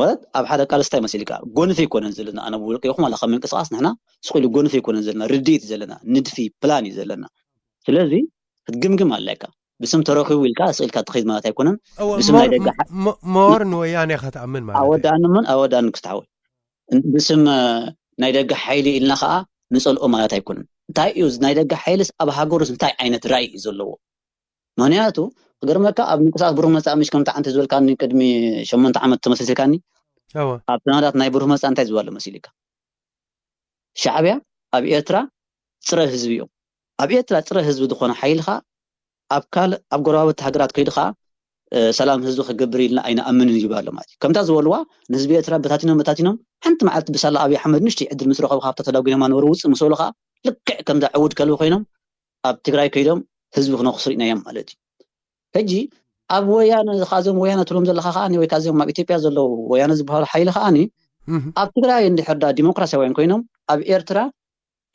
ማለት ኣብ ሓደ ቃልስታይ መሲልካ ጎንፊ ይኮነን ዘለና ኣነ ብውልቀ ይኹም ኣላ ካብ ምንቅስቃስ ንሕና ስቁ ኢሉ ጎንፊ ይኮነን ዘለና ርድኢት ዘለና ንድፊ ፕላን እዩ ዘለና። ስለዚ ክትግምግም ኣለካ። ብስም ተረኪቡ ኢልካ ስኢልካ ትኸይድ ማለት ኣይኮነን። ብስም ናይ ደገ ሓ- ሞር ንወያነ ኢኻ ትኣምን ማለት እዩ። ኣወዳእኒ ምን ኣወዳእኒ ክስታወ ብስም ናይ ደገ ሓይሊ ኢልና ከዓ ንፀልኦ ማለት ኣይኮነን። እንታይ እዩ ናይ ደገ ሓይልስ ኣብ ሃገሩስ እንታይ ዓይነት ራእይ እዩ ዘለዎ? ምክንያቱ ክገርመካ ኣብ ምንቅስቃስ ብሩህ መፃእ ምሽ ከምቲ ዓንተ ዝበልካኒ ቅድሚ ሸሞንተ ዓመት ተመሲልካኒ እወ ኣብ ሰነዳት ናይ ብሩህ መፃእ እንታይ ዝባለ መሲልካ ሻዕብያ ኣብ ኤርትራ ፅረ ህዝቢ እዮም። ኣብ ኤርትራ ፅረ ህዝቢ ዝኾነ ሓይሊ ከዓ ኣብ ካልእ ኣብ ጎረባብቲ ሃገራት ከይዱ ከዓ ሰላም ህዝቢ ክገብር ኢልና ኣይንኣምንን ይብል ኣሎ ማለት እዩ። ከምታ ዝበልዋ ንህዝቢ ኤርትራ በታቲኖም በታቲኖም ሓንቲ መዓልቲ ብሳላ ኣብይ ኣሕመድ ንሽተይ ዕድል ምስ ረኸቡ ካብታ ተዳጒኖማ ነበሩ ውፅእ ምስ በሉ ከዓ ልክዕ ከምዛ ዕውድ ከልቢ ኮይኖም ኣብ ትግራይ ከይዶም ህዝቢ ክነኽሱ ርኢናዮም ማለት እዩ። ሕጂ ኣብ ወያነ ዝኻዘም ወያነ ትብሎም ዘለኻ ከዓ ወይ ካዚም ኣብ ኢትዮጵያ ዘለዉ ወያነ ዝበሃሉ ሓይሊ ከዓ ኣብ ትግራይ እንድሕር ዳ ዲሞክራሲያውያን ኮይኖም ኣብ ኤርትራ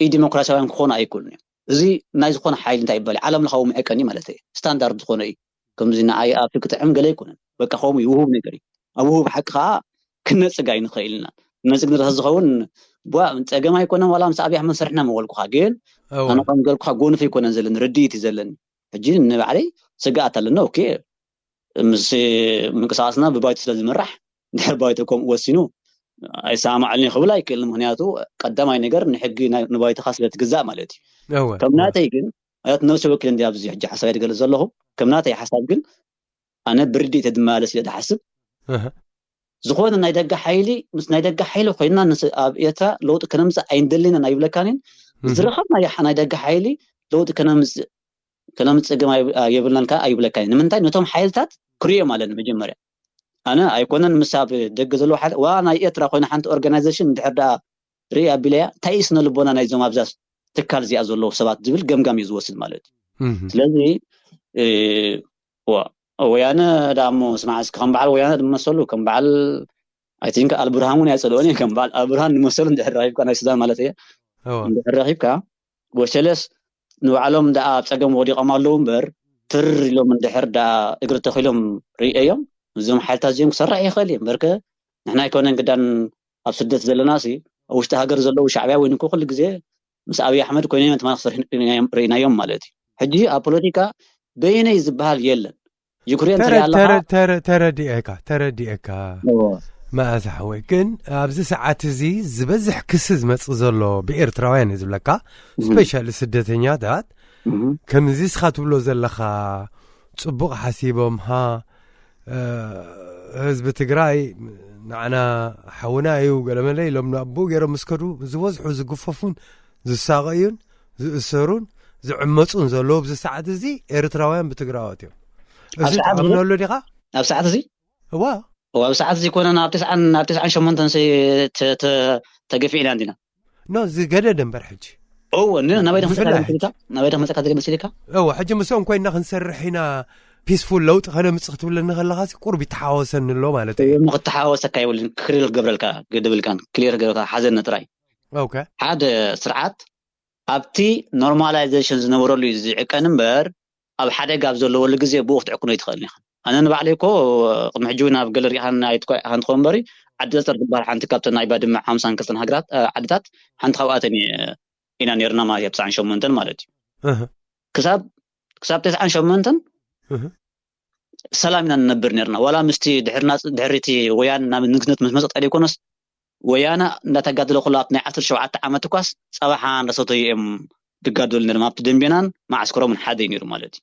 ዲሞክራሲያውያን ክኾኑ ኣይክእሉን እዮም። እዚ ናይ ዝኾነ ሓይሊ እንታይ ይበል ዓለም ለኻዊ መዐቀኒ ማለት እዩ። ስታንዳርድ ዝኾነ እዩ። ከምዚ ንኣይ ኣፍ ክጥዕም ገለ ኣይኮነን። በቃ ከምኡ እዩ ውሁብ ነገር እዩ። ኣብ ውሁብ ሓቂ ከዓ ክነፅግ ኣይንኽእል ኢና። ክነፅግ ንረኸ ዝኸውን ቧ ፀገም ኣይኮነን። ዋላ ምስ ኣብይ ኣሕመድ ስርሕና መበልኩኻ ግን እወ ኣነ ከም ገልኩኻ ጎንፊ ኣይኮነን ዘለኒ ርድኢት እዩ ዘለኒ። ሕጂ ንባዕለይ ስግኣት ኣለኒ። ኦኬ ምስ ምንቅስቃስና ብባይቶ ስለ ዝምራሕ እንድሕር ባይቶ ከምኡ ወሲኑ ኣይሰማማዓልን ክብል ኣይክእልን። ምክንያቱ ቀዳማይ ነገር ንሕጊ ናይ- ንባይቶኻ ስለ ትግዛእ ማለት እዩ። እወ ከም ናተይ ግን ማለት ነብሲ ወኪል እንዲ ኣብዚ ሕጂ ሓሳብ ይገልፅ ዘለኹ ከም ናተይ ሓሳብ ግን ኣነ ብርድኢት ድመላለስ ኢለ ድሓስብ እህ። ዝኾነ ናይ ደገ ሓይሊ ምስ ናይ ደገ ሓይሊ ኮይና ንስ- ኣብ ኤርትራ ለውጢ ከነምፅእ ኣይንደሊና ኣይብለካንን። እህ። ዝረኸብና ይሓ ናይ ደገ ሓይሊ ለውጢ ከነምፅእ ከነምፅእ ግን ኣይ- የብልናን ከዓ ኣይብለካን። ንምንታይ ነቶም ሓይልታት ክርእዮም ኣለኒ መጀመርያ። ኣነ ኣይኮነን ምስ ኣብ ደገ ዘለዎ ሓይል ዋ ናይ ኤርትራ ኮይነ ሓንቲ ኦርጋናይዜሽን እንድሕር ደኣ ርኢ ኣቢለያ እንታይ እዩ ስነ ልቦና ናይዞም ኣብዛ ትካል እዚኣ ዘለዉ ሰባት ዝብል ገምጋም እዩ ዝወስድ ማለት እዩ። እህ። ስለዚ እ፣ ዋ- ወያነ ደኣ እሞ ስማዕ እስኪ ከም በዓል ወያነ ዝመሰሉ ከም በዓል ኣይ ቲንክ ኣልብርሃን እውን ኣይፀልኦን እየ። ከም በዓል ኣልብርሃን ዝመሰሉ እንድሕር ረኺብካ ናይ ሱዳን ማለት እየ እወ እንድሕር ረኺብካ ወሸለስ ንባዕሎም ደኣ ኣብ ፀገም ወዲቖም ኣለዉ እምበር ትር ኢሎም እንድሕር ደኣ እግሪ ተኺሎም ርእዮም፣ እዞም ሓይልታት እዚኦም ክሰርሕ ይኽእል እዩ። እምበርከ ንሕና ኣይኮነን ግዳን ኣብ ስደት ዘለና ሲ፣ ኣብ ውሽጢ ሃገር ዘለዉ ሻዕብያ ወይ ንኮ ኩሉ ግዜ ምስ ኣብይ ኣሕመድ ኮይኖም እዮም ትማሊ ክሰርሑ ርኢናዮም፣ ርኢናዮም ማለት እዩ። ሕጂ ኣብ ፖለቲካ በይነይ ዝበሃል የለን። ዩክሬን ትሪኣ ኣለኻ? ተረዲኤካ፣ ተረዲኤካ። መኣዛ ሓወይ፣ ግን ኣብዚ ሰዓት እዚ ዝበዝሕ ክሲ ዝመጽእ ዘሎ ብኤርትራውያን እዩ ዝብለካ፣ ስፔሻሊ ስደተኛታት። ከምዚ እስኻ ትብሎ ዘለኻ ጽቡቕ ሓሲቦም ሃ፣ ህዝቢ ትግራይ ንዓና ሓውና እዩ ገለመለ ኢሎም ናብኡ ገይሮም ምስ ከዱ ዝበዝሑ ዝግፈፉን ዝሳቐዩን ዝእሰሩን ዝዕመፁን ዘለዉ ኣብዚ ሰዓት እዚ ኤርትራውያን ብትግራዎት እዮም። እዚ ትኣምነሉ ዲኻ? ኣብ ሰዓት እዚ እዋ ኣብ ሰዓት እዚ ኮነ ናብ ተስዓን ናብ ተስዓን ሸሞንተን ተገፊዕና እንዲና። ኖ ዝገደደ እምበር ሕጂ እወ ናበይ መሲልካ ናበይ መፀካ ዝገ መሲልካ። እወ ሕጂ ምስኦም ኮይና ክንሰርሕ ኢና፣ ፒስፉል ለውጢ ከነምፅእ ክትብለኒ ከለካ ቁርብ ይተሓወሰኒ ኣሎ ማለት እዩ። ክተሓወሰካ የብልን፣ ክሊር ክገብረልካ ገደብልካን ክሊር ክገብረልካ ሓዘን ጥራይ። ኦኬ ሓደ ስርዓት ኣብቲ ኖርማላይዜሽን ዝነበረሉ እዩ ዝዕቀን እምበር ኣብ ሓደጋ ኣብ ዘለወሉ ግዜ ብኡ ክትዕቅኖ ይትኽእል ኢኻ። ኣነ ንባዕለይ እኮ ቅድሚ ሕጂ እውን ኣብ ገለ ሪኢኻን ኣይትኮ ኢኻ እንትኸውን እምበሪ ዓዲ ፀፀር ዝበሃል ሓንቲ ካብተን ናይ ባድመ ሓምሳን ክልተን ሃገራት ዓድታት ሓንቲ ካብኣተን ኢና ነርና ማለት እዩ። ኣብ ተስዓን ሸሞንተን ማለት እዩ። ክሳብ ክሳብ ተስዓን ሸሞንተን ሰላም ኢና ንነብር ነርና። ዋላ ምስቲ ድሕሪ ናፅ ድሕሪ እቲ ወያን ናብ ንግስነት ምስ መፀት ኣይኮነስ ወያነ እንዳተጋደለ ኩሉ ኣብቲ ናይ ዓሰርተ ሸውዓተ ዓመት እኳስ ፀባሓ እንዳሰተዩ እዮም ዝጋደሉ ነርም ኣብቲ ደንቤናን ማዓስከሮምን ሓደ እዩ ነይሩ ማለት እዩ።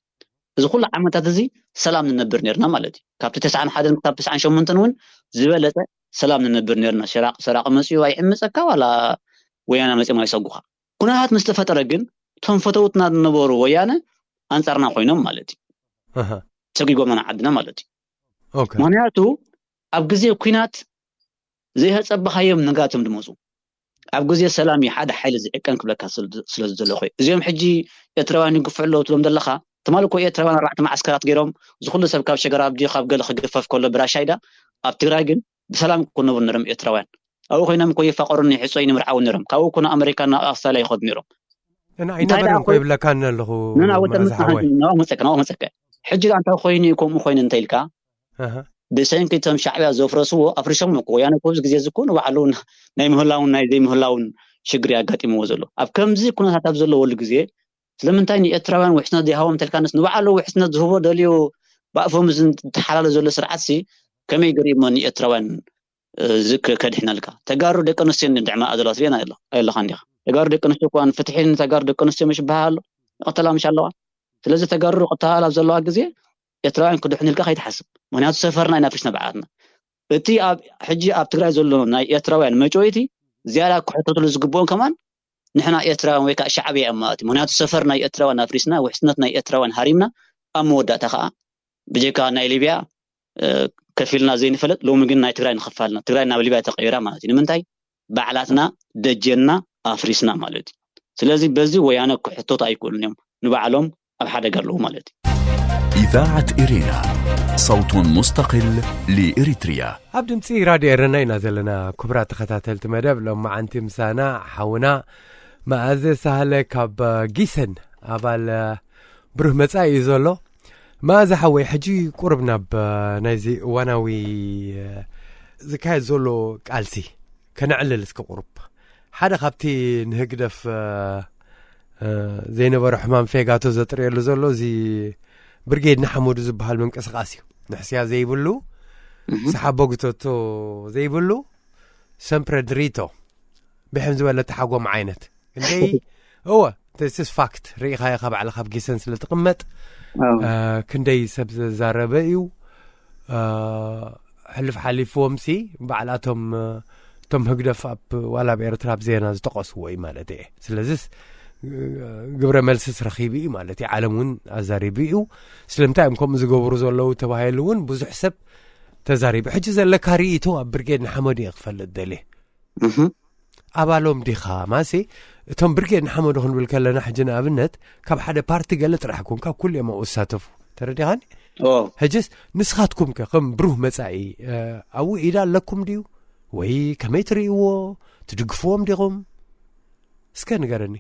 እዚ ኩሉ ዓመታት እዚ ሰላም ንነብር ነርና ማለት እዩ። ካብቲ ተስዓን ሓደን ክሳብ ተስዓን ሸሞንተን እውን ዝበለፀ ሰላም ንነብር ነርና። ሰራቂ መፅኡ ኣይዕምፀካ ዋላ ወያነ መፅኦም ኣይሰጉኻ። ኩነታት ምስ ተፈጠረ ግን እቶም ፈተውትና ዝነበሩ ወያነ ኣንፃርና ኮይኖም ማለት እዩ። ሰጊጎምና ዓድና ማለት እዩ። ምክንያቱ ኣብ ግዜ ኩናት ዘይሃፀብኻዮም ነጋቶም ድመፁ ኣብ ግዜ ሰላም እዩ ሓደ ሓይሊ ዝዕቀን ክብለካ ስለ ዝደለኹ እዚኦም ሕጂ ኤርትራውያን ይግፍሑ ኣለዉ ትብሎም ዘለኻ ትማሊ እኮ ኤርትራውያን ኣርባዕተ ማዓስከራት ገይሮም ዝኩሉ ሰብ ካብ ሸገር ኣብዲ ካብ ገለ ክግፈፍ ከሎ ብራሻይዳ ኣብ ትግራይ ግን ብሰላም ክነብሩ ነሮም ኤርትራውያን ኣብኡ ኮይኖም እኮ ይፋቀሩን ይሕፀዩን ይምርዓውን ነሮም ካብኡ እኮ ንኣመሪካ ናብ ኣውስትራልያ ይኸዱ ነሮም ኣይነበረን እኮ ይብለካኒ ኣለኹ መፀካ ሕጂ እንታይ ኮይኑ ከምኡ ኮይኑ እንተ ኢልካ ብሰንኪ እቶም ሻዕብያ ዘፍረስዎ ኣፍሪሶም እኮ ወያነ እኮ ኣብዚ ግዜ እዚ እኮ ንባዕሉ ናይ ምህላውን ናይ ዘይምህላውን ሽግር ያጋጢምዎ ዘሎ ኣብ ከምዚ ኩነታት ኣብ ዘለወሉ ግዜ ስለምንታይ ንኤርትራውያን ውሕስነት ዘይሃቦም ተልካንስ ንባዕሉ ውሕስነት ዝህቦ ደልዩ ብኣፎም ዝተሓላለ ዘሎ ስርዓት ሲ ከመይ ገሪሞ ንኤርትራውያን ከድሕነልካ ተጋሩ ደቂ ኣንስትዮ ድዕማ ዘለዋ ትሪኤና ኣለኻ እንዲኻ ተጋሩ ደቂ ኣንስትዮ እኳ ፍትሒ ንተጋሩ ደቂ ኣንስትዮ ምሽ ይበሃል ኣሎ ይቐተላ ምሽ ኣለዋ ስለዚ ተጋሩ ክተሃል ኣብ ዘለዋ ግዜ ኤርትራውያን ክድሕኑ ኢልካ ከይትሓስብ ምክንያቱ ሰፈርና ኢና ኣፍሪስና ባዕላትና እቲ ኣብ ሕጂ ኣብ ትግራይ ዘሎ ናይ ኤርትራውያን መጭወይቲ ዝያዳ ክሕተትሉ ዝግብኦም ከማን ንሕና ኤርትራውያን ወይ ከዓ ሻዕብያ እዮም ማለት እዩ ምክንያቱ ሰፈር ናይ ኤርትራውያን ኣፍሪስና ውሕስነት ናይ ኤርትራውያን ሃሪምና ኣብ መወዳእታ ከዓ ብጀካ ናይ ሊብያ ከፊልና ዘይንፈልጥ ሎሚ ግን ናይ ትግራይ ንኸፋልና ትግራይ ናብ ሊብያ ተቀይራ ማለት እዩ ንምንታይ ባዕላትና ደጀንና ኣፍሪስና ማለት እዩ ስለዚ በዚ ወያነ ክሕተቱ ኣይክእሉን እዮም ንባዕሎም ኣብ ሓደጋ ኣለዉ ማለት እዩ إذاعة إرينا صوت مستقل لإريتريا ኣብ ድምፂ ራድዮ ኤረና ኢና ዘለና ክቡራት ተኸታተልቲ መደብ ሎማዓንቲ ምሳና ሓውና መኣዘ ሳህለ ካብ ጊሰን ኣባል ብሩህ መፃኢ እዩ ዘሎ መኣዘ ሓወይ ሕጂ ቁርብ ናብ ናይዚ እዋናዊ ዝካየድ ዘሎ ቃልሲ ከነዕልል እስኪ ቁሩብ ሓደ ካብቲ ንህግደፍ ዘይነበረ ሕማም ፌጋቶ ዘጥርየሉ ዘሎ እዚ ብርጌድ ንሓመዱ ዝበሃል ምንቅስቃስ እዩ ንሕስያ ዘይብሉ ሰሓቦ ግተቶ ዘይብሉ ሰምፕረ ድሪቶ ብሕም ዝበለ ተሓጎም ዓይነት ክንደይ እወ ተስስ ፋክት ርኢኻዮ ካብ ባዕልካ ኣብ ጊሰን ስለ ትቕመጥ ክንደይ ሰብ ዘዛረበ እዩ ሕልፍ ሓሊፍዎም ሲ ባዕላቶም እቶም ህግደፍ ኣብ ዋላ ኣብ ኤርትራ ኣብ ዜና ዝጠቀስዎ እዩ ማለት እየ ስለዚስ ግብረ መልስስ ረኺቡ እዩ ማለት እዩ ዓለም እውን ኣዛሪቡ እዩ ስለምንታይ እዮም ከምኡ ዝገብሩ ዘለዉ ተባሂሉ እውን ብዙሕ ሰብ ተዛሪቡ ሕጂ ዘለካ ርእይቶ ኣብ ብርጌድ ንሓመዱ እየ ክፈልጥ ደልየ ኣባሎም ዲኻ ማሲ እቶም ብርጌድ ንሓመዱ ክንብል ከለና ሕጂ ንኣብነት ካብ ሓደ ፓርቲ ገለ ጥራሕ ኮን ካብ ኩሉ እዮም ኣብኡ ዝሳተፉ ተረዲኻኒ ሕጅስ ንስኻትኩም ከ ከም ብሩህ መጻኢ ኣብኡ ኢዳ ኣለኩም ድዩ ወይ ከመይ ትርእይዎ ትድግፍዎም ዲኹም እስከ ንገረኒ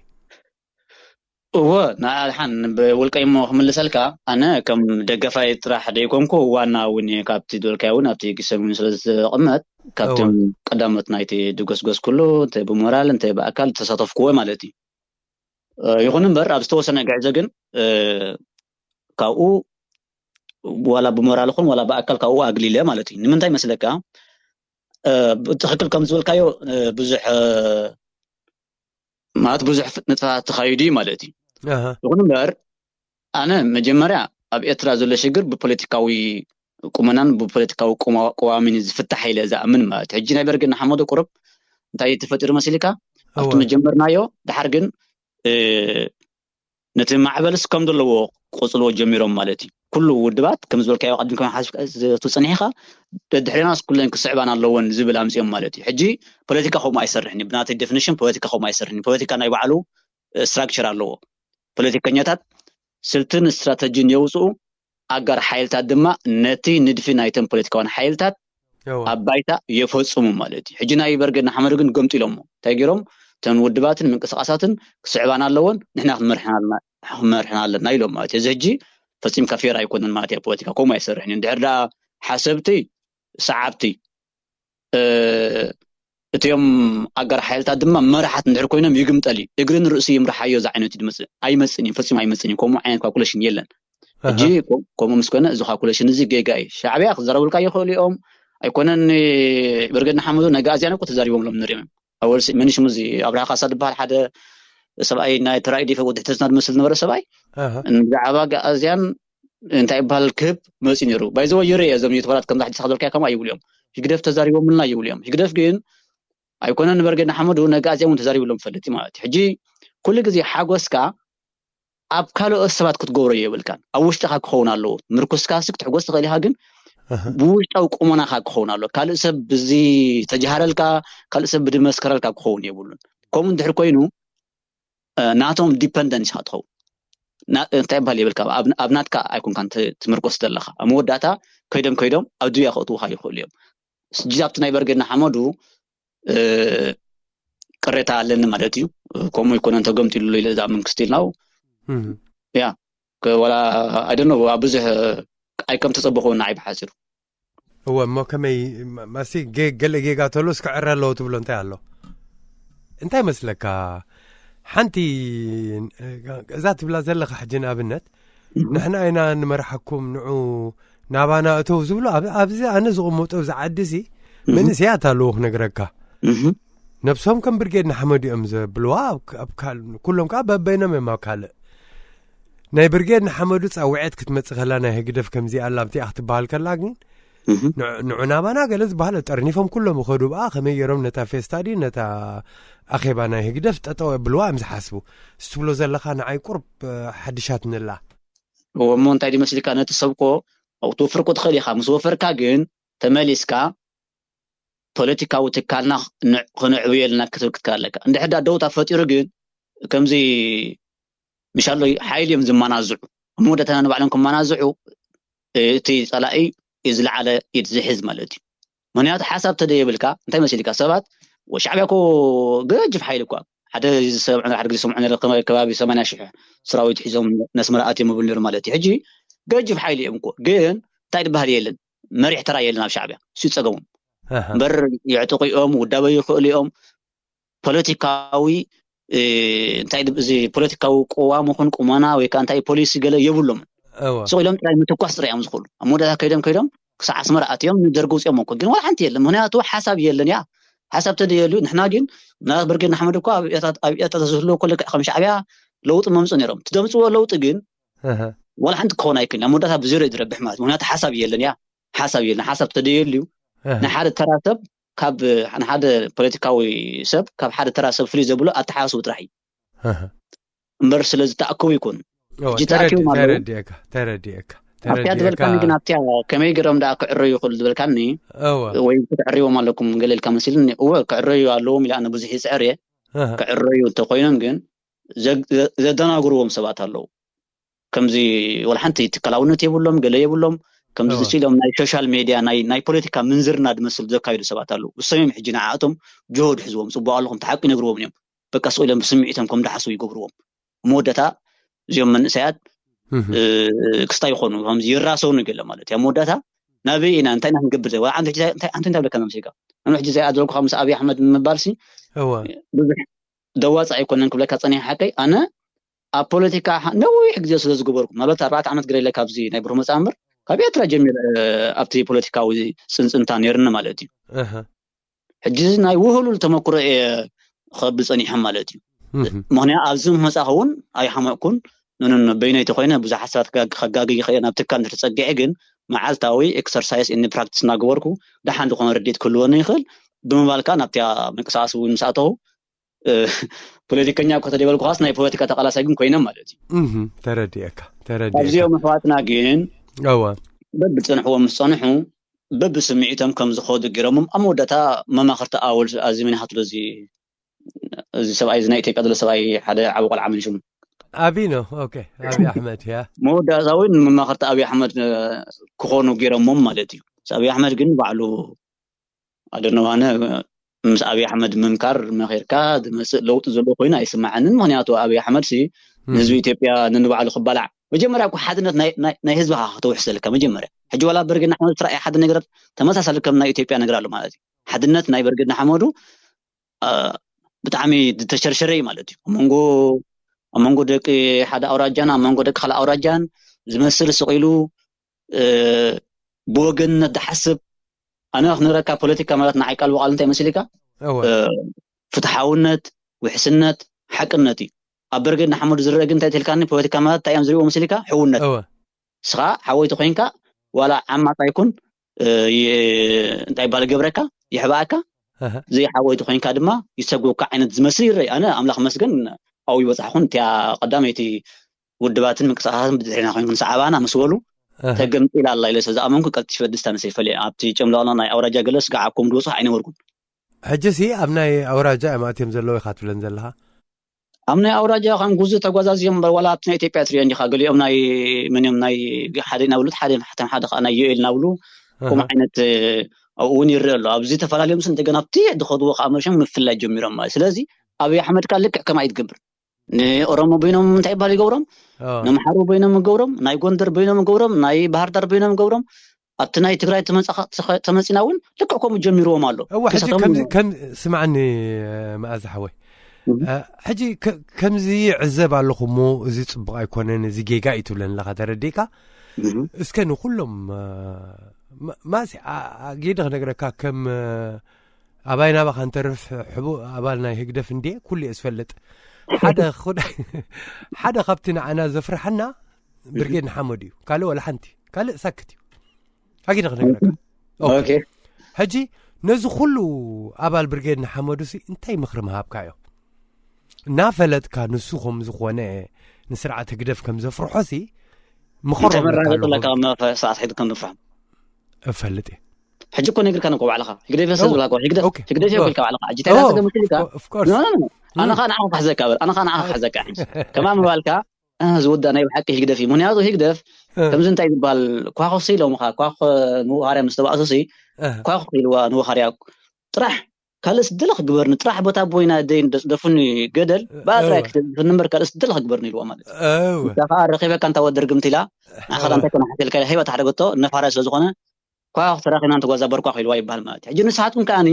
እወ፣ ንዓይ ሓን ብውልቀይ እሞ ክምልሰልካ፣ ኣነ ከም ደገፋይ ጥራሕ ደይኮንኩ፣ ዋና እውን እየ ካብቲ ዝበልካዮ እውን ኣብቲ ግሰ እውን ስለ ዝቕመጥ፣ ካብቶም ቀዳሞት ናይቲ ድጎስጎስ ኩሉ እንተ ብሞራል እንተ ብኣካል ተሳተፍኩዎ ማለት እዩ። ይኹን እምበር ኣብ ዝተወሰነ ግዕዘ ግን ካብኡ ዋላ ብሞራል ኹን ዋላ ብኣካል ካብኡ ኣግሊለ ማለት እዩ። ንምንታይ መስለካ? ብትኽክል ከም ዝበልካዮ ብዙሕ ማለት ብዙሕ ንጥፈታት ተኻይዱ እዩ ማለት እዩ። ይኹን እምበር ኣነ መጀመርያ ኣብ ኤርትራ ዘሎ ሽግር ብፖለቲካዊ ቁመናን ብፖለቲካዊ ቅዋምን ዝፍታሕ ኢለ ዝኣምን ማለት ሕጂ ናይ በርገ ንሓመዶ ቁሩብ እንታይ ተፈጢሩ መሲልካ ኣብቲ መጀመርናዮ ድሓር ግን ነቲ ማዕበልስ ከም ዘለዎ ቆጽልዎ ጀሚሮም ማለት እዩ። ኩሉ ውድባት ከም ዝበልካዮ ቅድም ከም ሓስብ ትጽኒሕካ ደድሕሬናስ ኩለን ክስዕባን ኣለዎን ዝብል ኣምጽኦም ማለት እዩ። ሕጂ ፖለቲካ ከምኡ ኣይሰርሕን እዩ። ብናተይ ዴፊኒሽን ፖለቲካ ከምኡ ኣይሰርሕን እዩ። ፖለቲካ ናይ ባዕሉ ስትራክቸር ኣለዎ። ፖለቲከኛታት ስልትን ስትራተጂን የውፅኡ፣ ኣጋር ሓይልታት ድማ ነቲ ንድፊ ናይተን ፖለቲካውያን ሓይልታት ኣብ ባይታ የፈፅሙ ማለት እዩ። ሕጂ ናይ በርገድ ንሓመዱ ግን ገምጢሎሞ እንታይ ገይሮም? እተን ውድባትን ምንቅስቃሳትን ክስዕባን ኣለዎን ንሕና ክንመርሐን ኣለና ኢሎም ማለት እዩ። እዚ ሕጂ ፈፂምካ ፌር ኣይኮነን ማለት እዩ። ፖለቲካ ከምኡ ኣይሰርሕን እዩ። እንድሕር ደኣ ሓሰብቲ ሰዓብቲ እቲኦም ኣጋር ሓይልታት ድማ መራሓት እንድሕር ኮይኖም ይግምጠል እዩ። እግርን ርእሲ ይምርሓዮ ዝዓይነቱ ድመፅእ ኣይመፅን እዩ፣ ፈፂሙ ኣይመፅን እዩ። ከምኡ ዓይነት ካልኩሌሽን የለን። ሕጂ ከምኡ ምስ ኮነ እዚ ካልኩሌሽን እዚ ጌጋ እዩ። ሻዕብያ ክዘረብልካ ይኽእሉ እዮም። ኣይኮነን በርገድ ንሓመዱ ናይ ጋእዝያን እኮ ተዛሪቦምሎም ንሪኦም እዮም። ኣወል መን ሽሙ እዚ ኣብርሃ ካሳ ዝበሃል ሓደ ሰብኣይ ናይ ተራይ ዲፈ ወዲ ሕተትና ዝመስል ዝነበረ ሰብኣይ ብዛዕባ ጋእዝያን እንታይ ይበሃል ክህብ መፂ ነይሩ። ባይዘወ ይርእ እዞም ዩቱበራት ከምዛ ሕጂ ዝበልካዮ ከምኡ ይብሉ እዮም። ህግደፍ ተዛሪቦምልና ይብሉ እዮም። ህግደፍ ግን ኣይኮነን ንበርገድ ንሓመዱ ነጋእዝያን እውን ተዛሪብሎም ፈልጥ ማለት እዩ። ሕጂ ኩሉ ግዜ ሓጎስካ ኣብ ካልኦት ሰባት ክትገብሮ የብልካን። ኣብ ውሽጥኻ ክኸውን ኣለዎ። ምርኩስካ ሲ ክትሕጎስ ትኽእል ኢኻ፣ ግን ብውሽጣዊ ቁመናኻ ክኸውን ኣለዎ። ካልእ ሰብ ብዚ ተጀሃረልካ፣ ካልእ ሰብ ብድመስከረልካ ክኸውን የብሉን። ከምኡ እንድሕር ኮይኑ ናቶም ዲፐንደንት ኢኻ ትኸውን። እንታይ ይበሃል የብልካ፣ ኣብ ናትካ ኣይኮንካን ትምርኮስ ዘለኻ። ኣብ መወዳእታ ከይዶም ከይዶም ኣብ ድብያ ከእትውኻ ይኽእሉ እዮም። ሕጂ ኣብቲ ናይ በርገድ ንሓመዱ ቅሬታ ኣለኒ ማለት እዩ። ከምኡ ይኮነ እንተገምጢሉ ኢለ እዛ መንግስቲ ኢልናው ያ ወላ ኣይደኖ ኣብ ብዙሕ ኣይከም ተፀበኹ ንዓይ ብሓፂሩ። እወ እሞ ከመይ ማሲ ገለ ጌጋ ተሎስ ክዕረ ኣለዎ ትብሎ እንታይ ኣሎ? እንታይ መስለካ? ሓንቲ እዛ ትብላ ዘለካ ሕጂ ንኣብነት ንሕና ኢና ንመርሓኩም ንዑ ናባና እተው ዝብሉ ኣብዚ ኣነ ዝቕመጦ ኣብዚ ዓዲ ሲ መንእሰያት ኣለዎ ክነግረካ። ነብሶም ከም ብርጌድ ንሓመድ እዮም ዘብልዋ። ኩሎም ከዓ በበይኖም እዮም ኣብ ካልእ ናይ ብርጌድ ንሓመዱ ፃውዐት ክትመፅእ ከላ ናይ ህግደፍ ከምዚ ኣላ ኣብቲኣ ክትበሃል ከላ ግን ንዑ ናባና ገለ ዝበሃል ጠርኒፎም ኩሎም ይኸዱ ብኣ ከመይ ገይሮም ነታ ፌስታ ድዩ ነታ ኣኼባ ናይ ህግደፍ ጠጠው የብልዋ እዮም ዝሓስቡ። እስትብሎ ዘለካ ንዓይ ቁርብ ሓድሻት ንላ እሞ እንታይ ድመስልካ ነቲ ሰብ ኮ ትወፍር ኮ ትኽእል ኢኻ ምስ ወፈርካ ግን ተመሊስካ ፖለቲካዊ ትካልና ክነዕብየልና ክትብል ክትክእል ኣለካ። እንድሕር ዳ ደውታ ፈጢሩ ግን ከምዚ ምሻሎ ሓይሊ እዮም ዝመናዝዑ ኣብ መወዳእታና ንባዕሎም ክመናዝዑ እቲ ፀላኢ እዩ ዝለዓለ ኢድ ዝሕዝ ማለት እዩ። ምክንያቱ ሓሳብ ተደየብልካ እንታይ መሲልካ ሰባት ሻዕብያ ኮ ገጅፍ ሓይሊ እኳ ሓደ ዝሰምዑ ሓደ ግዜ ሰምዑ ነረ ከባቢ ሰማንያ ሽሕ ሰራዊት ሒዞም ነስመራ ኣትዮም ይብሉ ነሩ ማለት እዩ። ሕጂ ገጅፍ ሓይሊ እዮም እኮ ግን እንታይ ዝበሃል የለን መሪሕ ተራ የለን ኣብ ሻዕብያ እሱ ጸገሞም እምበር የዕጥቑ እዮም ውዳበ ይኽእሉ እዮም። ፖለቲካዊ እንታይ እዚ ፖለቲካዊ ቅዋም ይኹን ቁመና ወይ ከዓ እንታይ ፖሊሲ ገለ የብሎም። ስቕ ኢሎም ጥራይ ምትኳስ ጥራይ እዮም ዝኽእሉ። ኣብ መወዳእታ ከይዶም ከይዶም ክሳዕ ኣስመራ ኣትዮም ንደርጊ ውፅኦም እኮ ግን ዋላ ሓንቲ የለን። ምክንያቱ ሓሳብ የለን እያ። ሓሳብ ተደየሉ ንሕና ግን ምናልባት ብርጌድ ንሓመድ እኮ ኣብ ኤርትራ ተዝህልዎ እኮ ልክዕ ከም ሻዕብያ ለውጢ መምፁ ነይሮም። ትደምፅዎ ለውጢ ግን ዋላ ሓንቲ ክኸውን ኣይክእልን። ኣብ መወዳእታ ብዜሮ እዩ ዝረብሕ ማለት ምክንያቱ ሓሳብ የለን እያ። ሓሳብ የለን። ሓሳብ ተደየሉ እዩ ንሓደ ተራ ሰብ ካብ ንሓደ ፖለቲካዊ ሰብ ካብ ሓደ ተራ ሰብ ፍልይ ዘብሎ ኣተሓሳስቡ ጥራሕ እዩ እምበር ስለዚ ተኣከቡ ይኮኑ። ሕጂ ተኣኪቦም ኣለዉ። ተረዲኤካ ተረዲኤካ ኣብቲያ ዝበልካኒ ግን ኣብቲያ ከመይ ገይሮም ደኣ ክዕረዩ ይኽእሉ ዝበልካኒ ወይ ክትዕርይዎም ኣለኩም ገለ ኢልካ መሲልኒ። እወ ክዕረዩ ኣለዎም ኢለ ኣነ ብዙሕ ይፅዕር እየ። ክዕረዩ እንተኮይኖም ግን ዘደናግርዎም ሰባት ኣለዉ። ከምዚ ወላ ሓንቲ ትካላውነት የብሎም ገለ የብሎም። ከምዚ ዝስ ኢሎም ናይ ሶሻል ሜድያ ናይ ፖለቲካ ምንዝርና ዝመስል ዘካይዱ ሰባት ኣለዉ። እሶም እዮም ሕጂ ንዓኣቶም ጅሆ ድሕዝዎም ፅቡቅ ኣለኹም ተሓቂ ይነግርዎም እዮም። በቃ ስቕ ኢሎም ብስምዒቶም ከም ድሓስቡ ይገብርዎም። መወዳእታ እዚኦም መንእሰያት ክስታይ ይኾኑ፣ ከምዚ ይራሰውኒ ገለ ማለት እዩ። ኣብ መወዳእታ ናበይ ኢና፣ እንታይ ኢና ክንገብር? ዘ ሓንቲ እንታይ እንታይ ብለካ መምሲልካ፣ ንሕጂ ዘይኣድረኩ ምስ ኣብይ ኣሕመድ ምባልሲ ብዙሕ ደዋፅ ኣይኮነን ክብለካ ፀኒሐ ሓቀይ። ኣነ ኣብ ፖለቲካ ነዊሕ ግዜ ስለ ዝገበርኩ፣ ማለት ኣርባዕተ ዓመት ገለ ኢለ ካብዚ ናይ ብሩህ መፃ እምበር፣ ካብ ኤርትራ ጀሚረ ኣብቲ ፖለቲካዊ ፅንፅንታ ነይርኒ ማለት እዩ። ሕጂ ናይ ውህሉል ተመክሮ እየ ክኸብድ ፀኒሐ ማለት እዩ። ምክንያት ኣብዚ መፃኸ እውን ኣይሓመቅኩን። ንንን በይነይቲ ኮይነ ብዙሓት ሰባት ከጋግ ይኽእል ናብ ትካል ንተፀጊዐ፣ ግን መዓልታዊ ኤክሰርሳይስ እኒ ፕራክቲስ እናገበርኩ ደሓን ዝኾነ ርድት ክህልወኒ ይኽእል ብምባልካ ናብቲያ ምንቅስቃስ እውን ምስ ኣተኹ ፖለቲከኛ እኮ ተደበልኩ ኻስ ናይ ፖለቲካ ተቃላሳይ ግን ኮይነ ማለት እዩ። ተረዲእካ። ተረዲእካ። ኣብዚኦም ኣሕዋትና ግን በብዝፀንሕዎም ምስ ፀንሑ በብስምዒቶም ከም ዝኸዱ ገይሮምም ኣብ መወዳእታ መማኽርቲ ኣወል ኣዚ ምን ሃትሎ እዚ እዚ ሰብኣይ እዚ ናይ ኢትዮጵያ ዘሎ ሰብኣይ ሓደ ዓቢ ቆልዓ ምን ሽሙ ኣቢ ነው። ኦኬ፣ ኣቢ ኣሕመድ ያ። መወዳእታ እውን መማኽርቲ ኣቢ ኣሕመድ ክኾኑ ገይሮሞም ማለት እዩ። ኣቢ ኣሕመድ ግን ባዕሉ ኣደነዋነ ምስ ኣቢ ኣሕመድ ምምካር መኺርካ ዝመፅእ ለውጢ ዘሎ ኮይኑ ኣይስማዓንን። ምክንያቱ ኣቢ ኣሕመድ ሲ ንህዝቢ ኢትዮጵያ ንንባዕሉ ክባላዕ መጀመርያ እኮ ሓድነት ናይ ህዝብኻ ከተውሕስ ዘለካ መጀመርያ። ሕጂ ዋላ ብርጌድ ንሓመዱ ትራእይ ሓደ ነገር ተመሳሳሊ ከም ናይ ኢትዮጵያ ነገር ኣሎ ማለት እዩ። ሓድነት ናይ ብርጌድ ንሓመዱ ብጣዕሚ ዝተሸርሸረ እዩ ማለት እዩ። ኣብ መንጎ ኣብ መንጎ ደቂ ሓደ ኣውራጃን ኣብ መንጎ ደቂ ካልእ ኣውራጃን ዝመስል ስቕ ኢሉ ብወገንነት ዝሓስብ። ኣነ ክነግረካ ፖለቲካ ማለት ንዓይ ቃል ብቓል እንታይ መሲልካ ፍትሓውነት፣ ውሕስነት፣ ሓቅነት እዩ። ኣብ ብርጌድ ንሓመዱ ዝረአ ግን እንታይ ትልካኒ ፖለቲካ ማለት እንታይ እዮም ዝሪእዎ መሲልካ ሕውነት። እስኻ ሓወይቲ ኮይንካ ዋላ ዓማፅ ኣይኩን እንታይ ባል ገብረካ ይሕባእካ ዘይሓወይቲ ኮይንካ ድማ ይሰጎካ ዓይነት ዝመስል ይረይ። ኣነ ኣምላኽ መስገን ኣብኡ ይበፃሕኩን እቲያ ቀዳመይቲ ውድባትን ምንቅስቃሳትን ብድሕሪና ኮይንኩን ሰዓባና ምስ በሉ ተገምጢላ ኣላ ኢለ ስለ ዝኣመንኩ ቀልጢፈ ድስታ ንሰይፈለ ኣብቲ ጨምለቕለቕ ናይ ኣውራጃ ገለ ስጋዕ ኣኮም ድበፅሑ ኣይነበርኩን። ሕጂ ሲ ኣብ ናይ ኣውራጃ እዮም ኣትዮም ዘለዉ ኢኻ ትብለን ዘለኻ? ኣብ ናይ ኣውራጃ ከም ጉዙ ተጓዛዝዮም እምበር ዋላ ኣብቲ ናይ ኢትዮጵያ ትሪኦ እንዲኻ ገሊኦም ናይ መን እዮም ናይ ሓደ ኢና ብሉት ሓደ ሓተን ሓደ ከዓ ናይ ዮኤል ናብሉ ከምኡ ዓይነት ኣብኡ እውን ይረአ ኣሎ። ኣብዚ ተፈላለዮም ስ እንደገና ኣብቲ ዝኸድዎ ከዓ መርሸም ምፍላይ ጀሚሮም ማለት ስለዚ ኣብይ ኣሕመድ ከዓ ልክዕ ከም ኣይትገብር ንኦሮሞ በይኖም እንታይ ይባል ይገብሮም ንምሓሩ በይኖም ይገብሮም ናይ ጎንደር በይኖም ይገብሮም ናይ ባህርዳር በይኖም ይገብሮም ኣብቲ ናይ ትግራይ ተመፂና እውን ልክዕ ከምኡ ጀሚርዎም ኣሎ። እዋ ሕጂ ከም ስማዕኒ መኣዛ ሓወይ ሕጂ ከምዚ ይዕዘብ ኣለኹ እሞ እዚ ፅቡቕ ኣይኮነን እዚ ጌጋ እዩ ትብለን ኣለኻ ተረዲእካ። እስከ ንኩሎም ማሲ ጌዲ ክነግረካ ከም ኣባይ ናባኻ እንተርፍ ሕቡእ ኣባል ናይ ህግደፍ እንዴ ኩሉ እየ ዝፈልጥ። ሓደ ሓደ ካብቲ ንዓና ዘፍርሓና ብርጌድ ንሓመዱ እዩ። ካልእ ወላ ሓንቲ ካልእ ሳክት እዩ። ኣጊደ ክነግረካ። ሕጂ ነዚ ኩሉ ኣባል ብርጌድ ንሓመዱ ሲ እንታይ ምኽሪ ምሃብካዮ? እናፈለጥካ ንሱ ከም ዝኾነ ንስርዓት ህግደፍ ከም ዘፍርሖ ሲ ምኸሮ ስርዓት ሕግደፍ ከም ዘፍርሖ እፈልጥ እየ። ሕጂ እኮ ነግርካ ነኮ ባዕልኻ ህግደፍ ሰብ ዝብላኮ ህግደፍ ህግደፍ እኮ ኢልካ ባዕልኻ ሕጂ እንታይ ዳሰብ ገምስልካ ኣነ ኸዓ ንዓኻ ክሕዘካ በር ኣነ ኸዓ ንዓኻ ክሕዘካ ሕጂ ከማ ምባልካ ዝወዳ ናይ ብሓቂ ህግደፍ እዩ። ምክንያቱ ህግደፍ ከምዚ እንታይ ዝበሃል ኳኹሲ ኢሎምኻ ኳኹ ንውሃርያ ምስ ተባእሱሲ ኳኹ ኢልዋ ንውሃርያ ጥራሕ ካልእ ስደለ ክግበርኒ ጥራሕ ቦታ ቦይና ደይን ደፍኒ ገደል ብኣጥራይ ክትንበር ካልእ ስደለ ክግበርኒ ኢልዋ ማለት እዩ። እወ። ንሳ ከዓ ረኺበካ እንታ ወደር ግምት ኢላ ንዓኻ ዳ እንታይ ኮነ ሓተልካ ኢላ ሂባ ታሕደገቶ ነፋርያ ስለ ዝኾነ ኳ ተራኺና እንተጓዛ በርኳ ኢልዋ ይበሃል ማለት እዩ። ሕጂ ንስሓትኩም ከዓኒ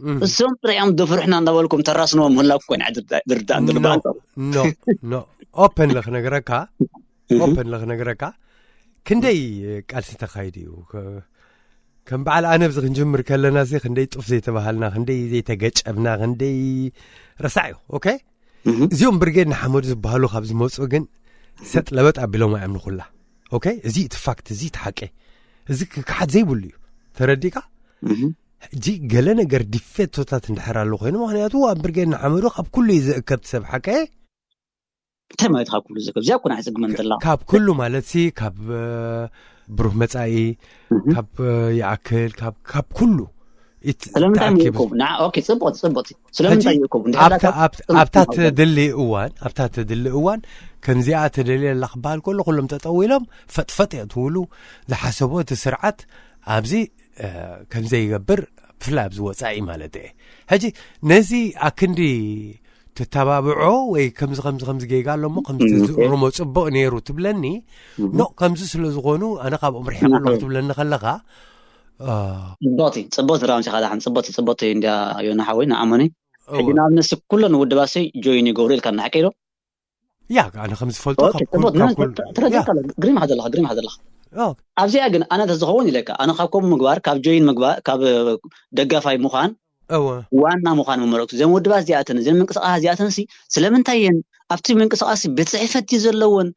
እም። እሶም ጥራይ እዮም ደፍርሕና እንዳበልኩም ተራስንዎም ምህላኩም ኮይነ ድርዳእ እንድሉ ኖ በኣንጻሩ ኖ ኖ ኦፐን ለክነግረካ ኦፐን ለክነግረካ ክንደይ ቃልሲ ተኻይዱ እዩ። ከ- ከም በዓል ኣነ ኣብዚ ክንጅምር ከለና ሲ ክንደይ ጡፍ ዘይተባሃልና ክንደይ ዘይተገጨብና ክንደይ ረሳዕ እዩ። ኦኬ እዚኦም ብርጌድ ንሓመዱ ዝበሃሉ ካብ ዝመፁ ግን ሰጥ ለበጥ ኣቢሎም ኣዮም ንኩላ። ኦኬ እዚ እቲ ፋክት እዚ እቲ ሓቂ እዚ ክክሓት ዘይብሉ እዩ። ተረዲካ ሕጂ ገለ ነገር ዲፌቶታት እንድሕር ኣሎ ኮይኑ ምክንያቱ ኣብ ብርጌድ ንሓመዱ ካብ ኩሉ እዩ ዝእከብ ሰብ ሓቀ እንታይ ማለት ካብ ኩሉ ዝእከብ እዚኣ እኮ ናይ ሕፅግመ እንተላ ካብ ኩሉ ማለት ሲ ካብ ብሩህ መፃኢ ካብ ይኣክል ካብ ካብ ኩሉ ስለምንታይ ምልኩም ኦኬ ፅቡቅ ፅቡቅ ስለምንታይ ይእከቡ ኣብታ ትድሊ እዋን ኣብታ ትድሊ እዋን ከምዚኣ ትደልየ ኣላ ክበሃል ከሎ ኩሎም ጠጠው ኢሎም ፈጥፈጥ እየ ትብሉ ዝሓሰቦ እቲ ስርዓት ኣብዚ ከምዘይገብር ብፍላይ ኣብዚ ወፃኢ ማለት እየ ሕጂ ነዚ ኣክንዲ ትተባብዖ ወይ ከምዚ ከምዚ ከምዚ ጌጋ ኣሎ እሞ ከምዚ ተዝእርሞ ጽቡቕ ነይሩ ትብለኒ። ኖ፣ ከምዚ ስለ ዝኾኑ ኣነ ካብኦም ርሒቕ ኣለኹ ትብለኒ ከለኻ፣ ጽቡቕቲ ጽቡቕቲ ራምሲ ካዳሓን ጽቡቕቲ ጽቡቕቲ እንድያ ዮና ሓወይ ንኣመኒ። ሕጂ ንኣብነት ኩለን ውድባሲ ጆይን ይገብሩ ኢልካ እናሓቀ ኢሎ ያ ኣነ ከም ዝፈልጦ ካብ ኩል ካብ ኩል ተረዳካ ግሪም ዘለካ ግሪም ዘለካ ኣብዚኣ ግን ኣነ ተዝኸውን ኢለካ ኣነ ካብ ከምኡ ምግባር ካብ ጆይን ምግባር ካብ ደጋፋይ ምዃን እወ ዋና ምዃን መመረቅቱ እዘን ውድባት እዚኣተን እዘን ምንቅስቃስ እዚኣተን ሲ ስለምንታይ እየን ኣብቲ ምንቅስቃስ ቤት ፅሕፈት ድዩ ዘለወን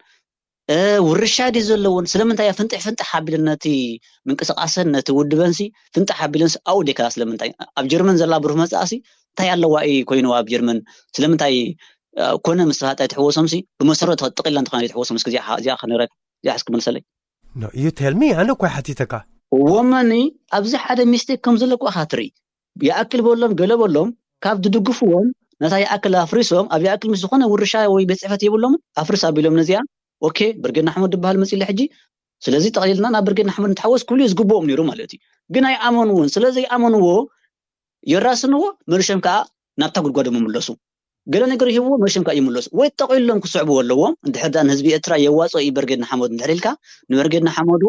ውርሻ ድዩ ዘለወን ስለምንታይ ፍንጥሕ ፍንጥሕ ሓቢለን ነቲ ምንቅስቃሰን ነቲ ውድበን ሲ ፍንጥሕ ሓቢለን ኣብኡ ደይከዳ ስለምንታይ ኣብ ጀርመን ዘላ ብሩህ መፅኣ ሲ እንታይ ኣለዋ እዩ ኮይንዋ ኣብ ጀርመን ስለምንታይ ኮነ ምስ ተፋጠ ትሕወሶም ሲ ብመሰረት ጥቅላ እንተኾነ ትሕወሶም እስከ እዚኣ ክንረ እዚኣ እስኪ መልሰለይ you tell me ኣነ እኮ ሓቲተካ ወመኒ ኣብዚ ሓደ ሚስቴክ ከም ዘለኩ ኢኻ ትርኢ ይኣክል በሎም ገለ በሎም ካብ ዝድግፍዎም ነታ ይኣክል ኣፍሪሶም ኣብ ይኣክል ምስ ዝኾነ ውርሻ ወይ ቤት ፅሕፈት የብሎምን ኣፍርስ ኣቢሎም ነዚኣ ኦኬ ብርጌድ ንሓመድ ዝበሃል መፂለ ሕጂ ስለዚ ጠቕሊልና ናብ ብርጌድ ንሓመድ ንትሓወስ ክብሉ ዝግብኦም ነይሩ ማለት እዩ ግን ኣይኣመንዎን ስለ ዘይኣመንዎ የራስንዎ መልሶም ከዓ ናብታ ጉድጓዶም ይምለሱ ገለ ነገር ይህብዎ መልሶም ከዓ ይምለሱ ወይ ጠቒሎም ክስዕብዎ ኣለዎም እንድሕር ዳኣ ንህዝቢ ኤርትራ የዋፅኦ እዩ ብርጌድ ንሓመዱ እንድሕር ኢልካ ንብርጌድ ንሓመዱ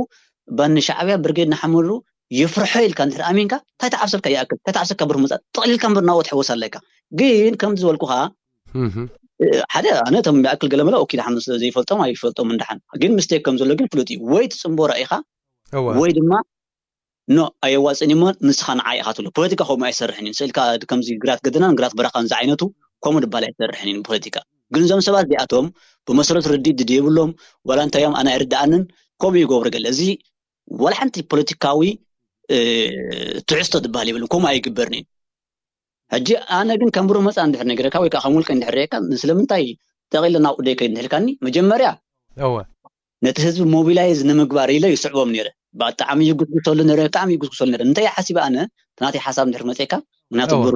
ባኒ ሻዕብያ ብርጌድ ንሓመዱ የፍርሖ ኢልካ እንድሕር ኣሚንካ እንታይ ተዓብሰልካ ይኣክል እንታይ ተዓብሰልካ ብሩህ መፃእ ጠቕሊልካ እምበር ናብኡ ትሕወስ ኣለካ ግን ከምዚ ዝበልኩኻ ሓደ ኣነ እቶም ይኣክል ገለመለ ኦኪ ድሓን ዘይፈልጦም ኣይፈልጦም እንዳሓን ግን ምስቴክ ከም ዘሎ ግን ፍሉጥ እዩ ወይ ትፅንቦ ራኢኻ ወይ ድማ ኖ ኣየዋፅን እሞ ንስኻ ንዓይ ኢኻ ትብሎ ፖለቲካ ከምኡ ኣይሰርሕን እዩ ስእልካ ከምዚ ግራት ገደናን ግራት በረኻን ዝዓይነቱ ከምኡ ድባል ኣይሰርሕን እዩ ፖለቲካ ግን እዞም ሰባት እዚኣቶም ብመሰረቱ ርዲእ ድድ የብሎም ዋላ እንታዮም ኣነ ኣይርድኣንን ከምኡ ይገብሩ ገለ እዚ ዋላ ሓንቲ ፖለቲካዊ ትሕዝቶ ዝበሃል የብልን ከምኡ ኣይግበርን እዩ ሕጂ ኣነ ግን ከም ብሩህ መፃ እንድሕር ነግረካ ወይ ከዓ ከም ውልቀ እንድሕር ሪእካ ስለምንታይ ጠቂለ ናብኡ ደይከይድ እንድሕልካኒ መጀመርያ እወ ነቲ ህዝቢ ሞቢላይዝ ንምግባር ኢለ ይስዕቦም ነይረ ብጣዕሚ ይጉስጉሰሉ ነረ ብጣዕሚ ይጉስጉሰሉ ነረ እንታይ ሓሲበ ኣነ ናተይ ሓሳብ እንድሕር መፅካ ምክንያቱ ብሩ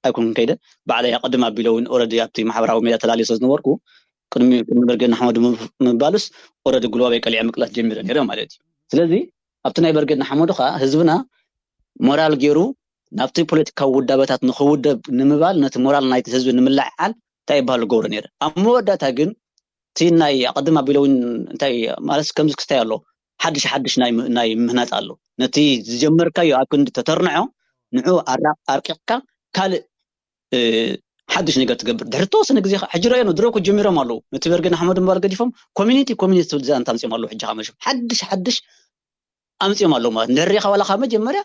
ኣይኮንኩን ከይደ ባዕለይ ኣቀድም ኣቢለ እውን ኦረዲ ኣብቲ ማሕበራዊ ሜዳ ተላልዮ ስለ ዝነበርኩ ቅድሚ ቅድሚ በርጌድ ንሓመዱ ምባሉስ ኦረዲ ጉልባበይ ቀሊዐ ምቅላስ ጀሚረ ነይረ ማለት እዩ ስለዚ ኣብቲ ናይ በርጌድ ንሓመዱ ከዓ ህዝብና ሞራል ገይሩ ናብቲ ፖለቲካዊ ውዳበታት ንክውደብ ንምባል ነቲ ሞራል ናይቲ ህዝቢ ንምልዕዓል እንታይ ይበሃል ገብሮ ነይረ ኣብ መወዳእታ ግን እቲ ናይ ኣቐድም ኣቢለ እውን እንታይ ማለት ከምዚ ክስታይ ኣሎ ሓድሽ ሓድሽ ናይ ምህናፅ ኣሎ ነቲ ዝጀመርካዮ ኣብ ክንዲ ተተርንዖ ንዑ ኣርቂቕካ ካልእ ሓድሽ ነገር ትገብር ድሕሪ ተወሰነ ግዜ ሕጂ ረዮ ድሮ ክጀሚሮም ኣለዉ ነቲ በርገን ኣሕመድ ምባል ገዲፎም ኮሚኒቲ ኮሚኒቲ ትብል ዛንታ ኣምፅኦም ኣለዉ ሕጂ ካመሾም ሓድሽ ሓድሽ ኣምፅኦም ኣለዉ ማለት ንድሕሪ ሪኻ ዋላ ካብ መጀመርያ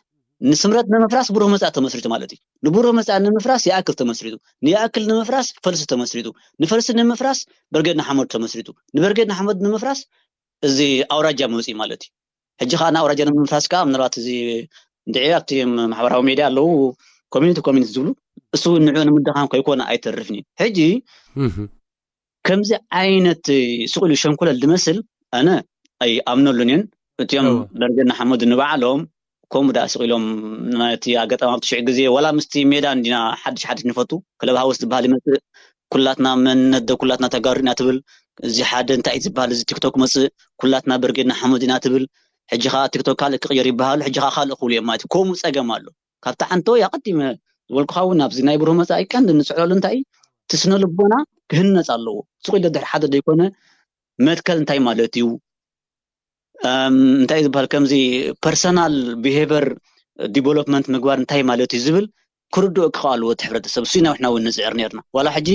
ንስምረት ንምፍራስ ብሩህ መፃኢ ተመስሪቱ ማለት እዩ ንብሩህ መፃኢ ንምፍራስ ይኣክል ተመስሪቱ ንይኣክል ንምፍራስ ፈልሲ ተመስሪቱ ንፈልሲ ንምፍራስ በርገድ ንሓመድ ተመስሪቱ ንበርገድ ንሓመድ ንምፍራስ እዚ ኣውራጃ መውፅኢ ማለት እዩ ሕጂ ከዓ ንኣውራጃ ንምፍራስ ከዓ ምናልባት እዚ እንድዒ ኣብቲ ማሕበራዊ ሜድያ ኣለዉ ኮሚኒቲ ኮሚኒቲ ዝብሉ እሱ ንዑ ንምድኻም ከይኮነ ኣይተርፍን እዩ ሕጂ ከምዚ ዓይነት ስቕ ኢሉ ሸንኮለል ዝመስል ኣነ ኣይኣምነሉን እየን እቲኦም ደረጀ ንሓመዱ ንባዕሎም ከምኡ ደኣ ስቕ ኢሎም ነቲ ኣጋጣሚ ኣብቲ ሽዑ ግዜ ዋላ ምስቲ ሜዳ እንዲና ሓድሽ ሓድሽ ንፈቱ ክለብ ሃውስ ዝበሃል ይመፅእ ኩላትና መንነት ዶ ኩላትና ተጋሩ ኢና ትብል እዚ ሓደ እንታይ ዝበሃል እዚ ቲክቶክ መፅእ ኩላትና ብርጌድ ንሓመዱ ኢና ትብል ሕጂ ከዓ ቲክቶክ ካልእ ክቕየር ይበሃሉ ሕጂ ከዓ ካልእ ክብሉ እዮም ማለት እዩ ከምኡ ፀገም ኣሎ ካብቲ ሓንቲ ወይ ኣቐዲመ ዝበልኩኻ እውን ኣብዚ ናይ ብሩህ መፃኢ ቀንዲ ንፅዕረሉ እንታይ እዩ እቲ ስነ ልቦና ክህነፅ ኣለዎ ስቕ ኢለ ድሕሪ ሓደ ዘይኮነ መትከል እንታይ ማለት እዩ እንታይ ዝበሃል ከምዚ ፐርሰናል ቢሄቨር ዲቨሎፕመንት ምግባር እንታይ ማለት እዩ ዝብል ክርድኦ ክኸኣልዎ እቲ ሕብረተሰብ እሱ ኢና ንሕና እውን ንፅዕር ነርና ዋላ ሕጂ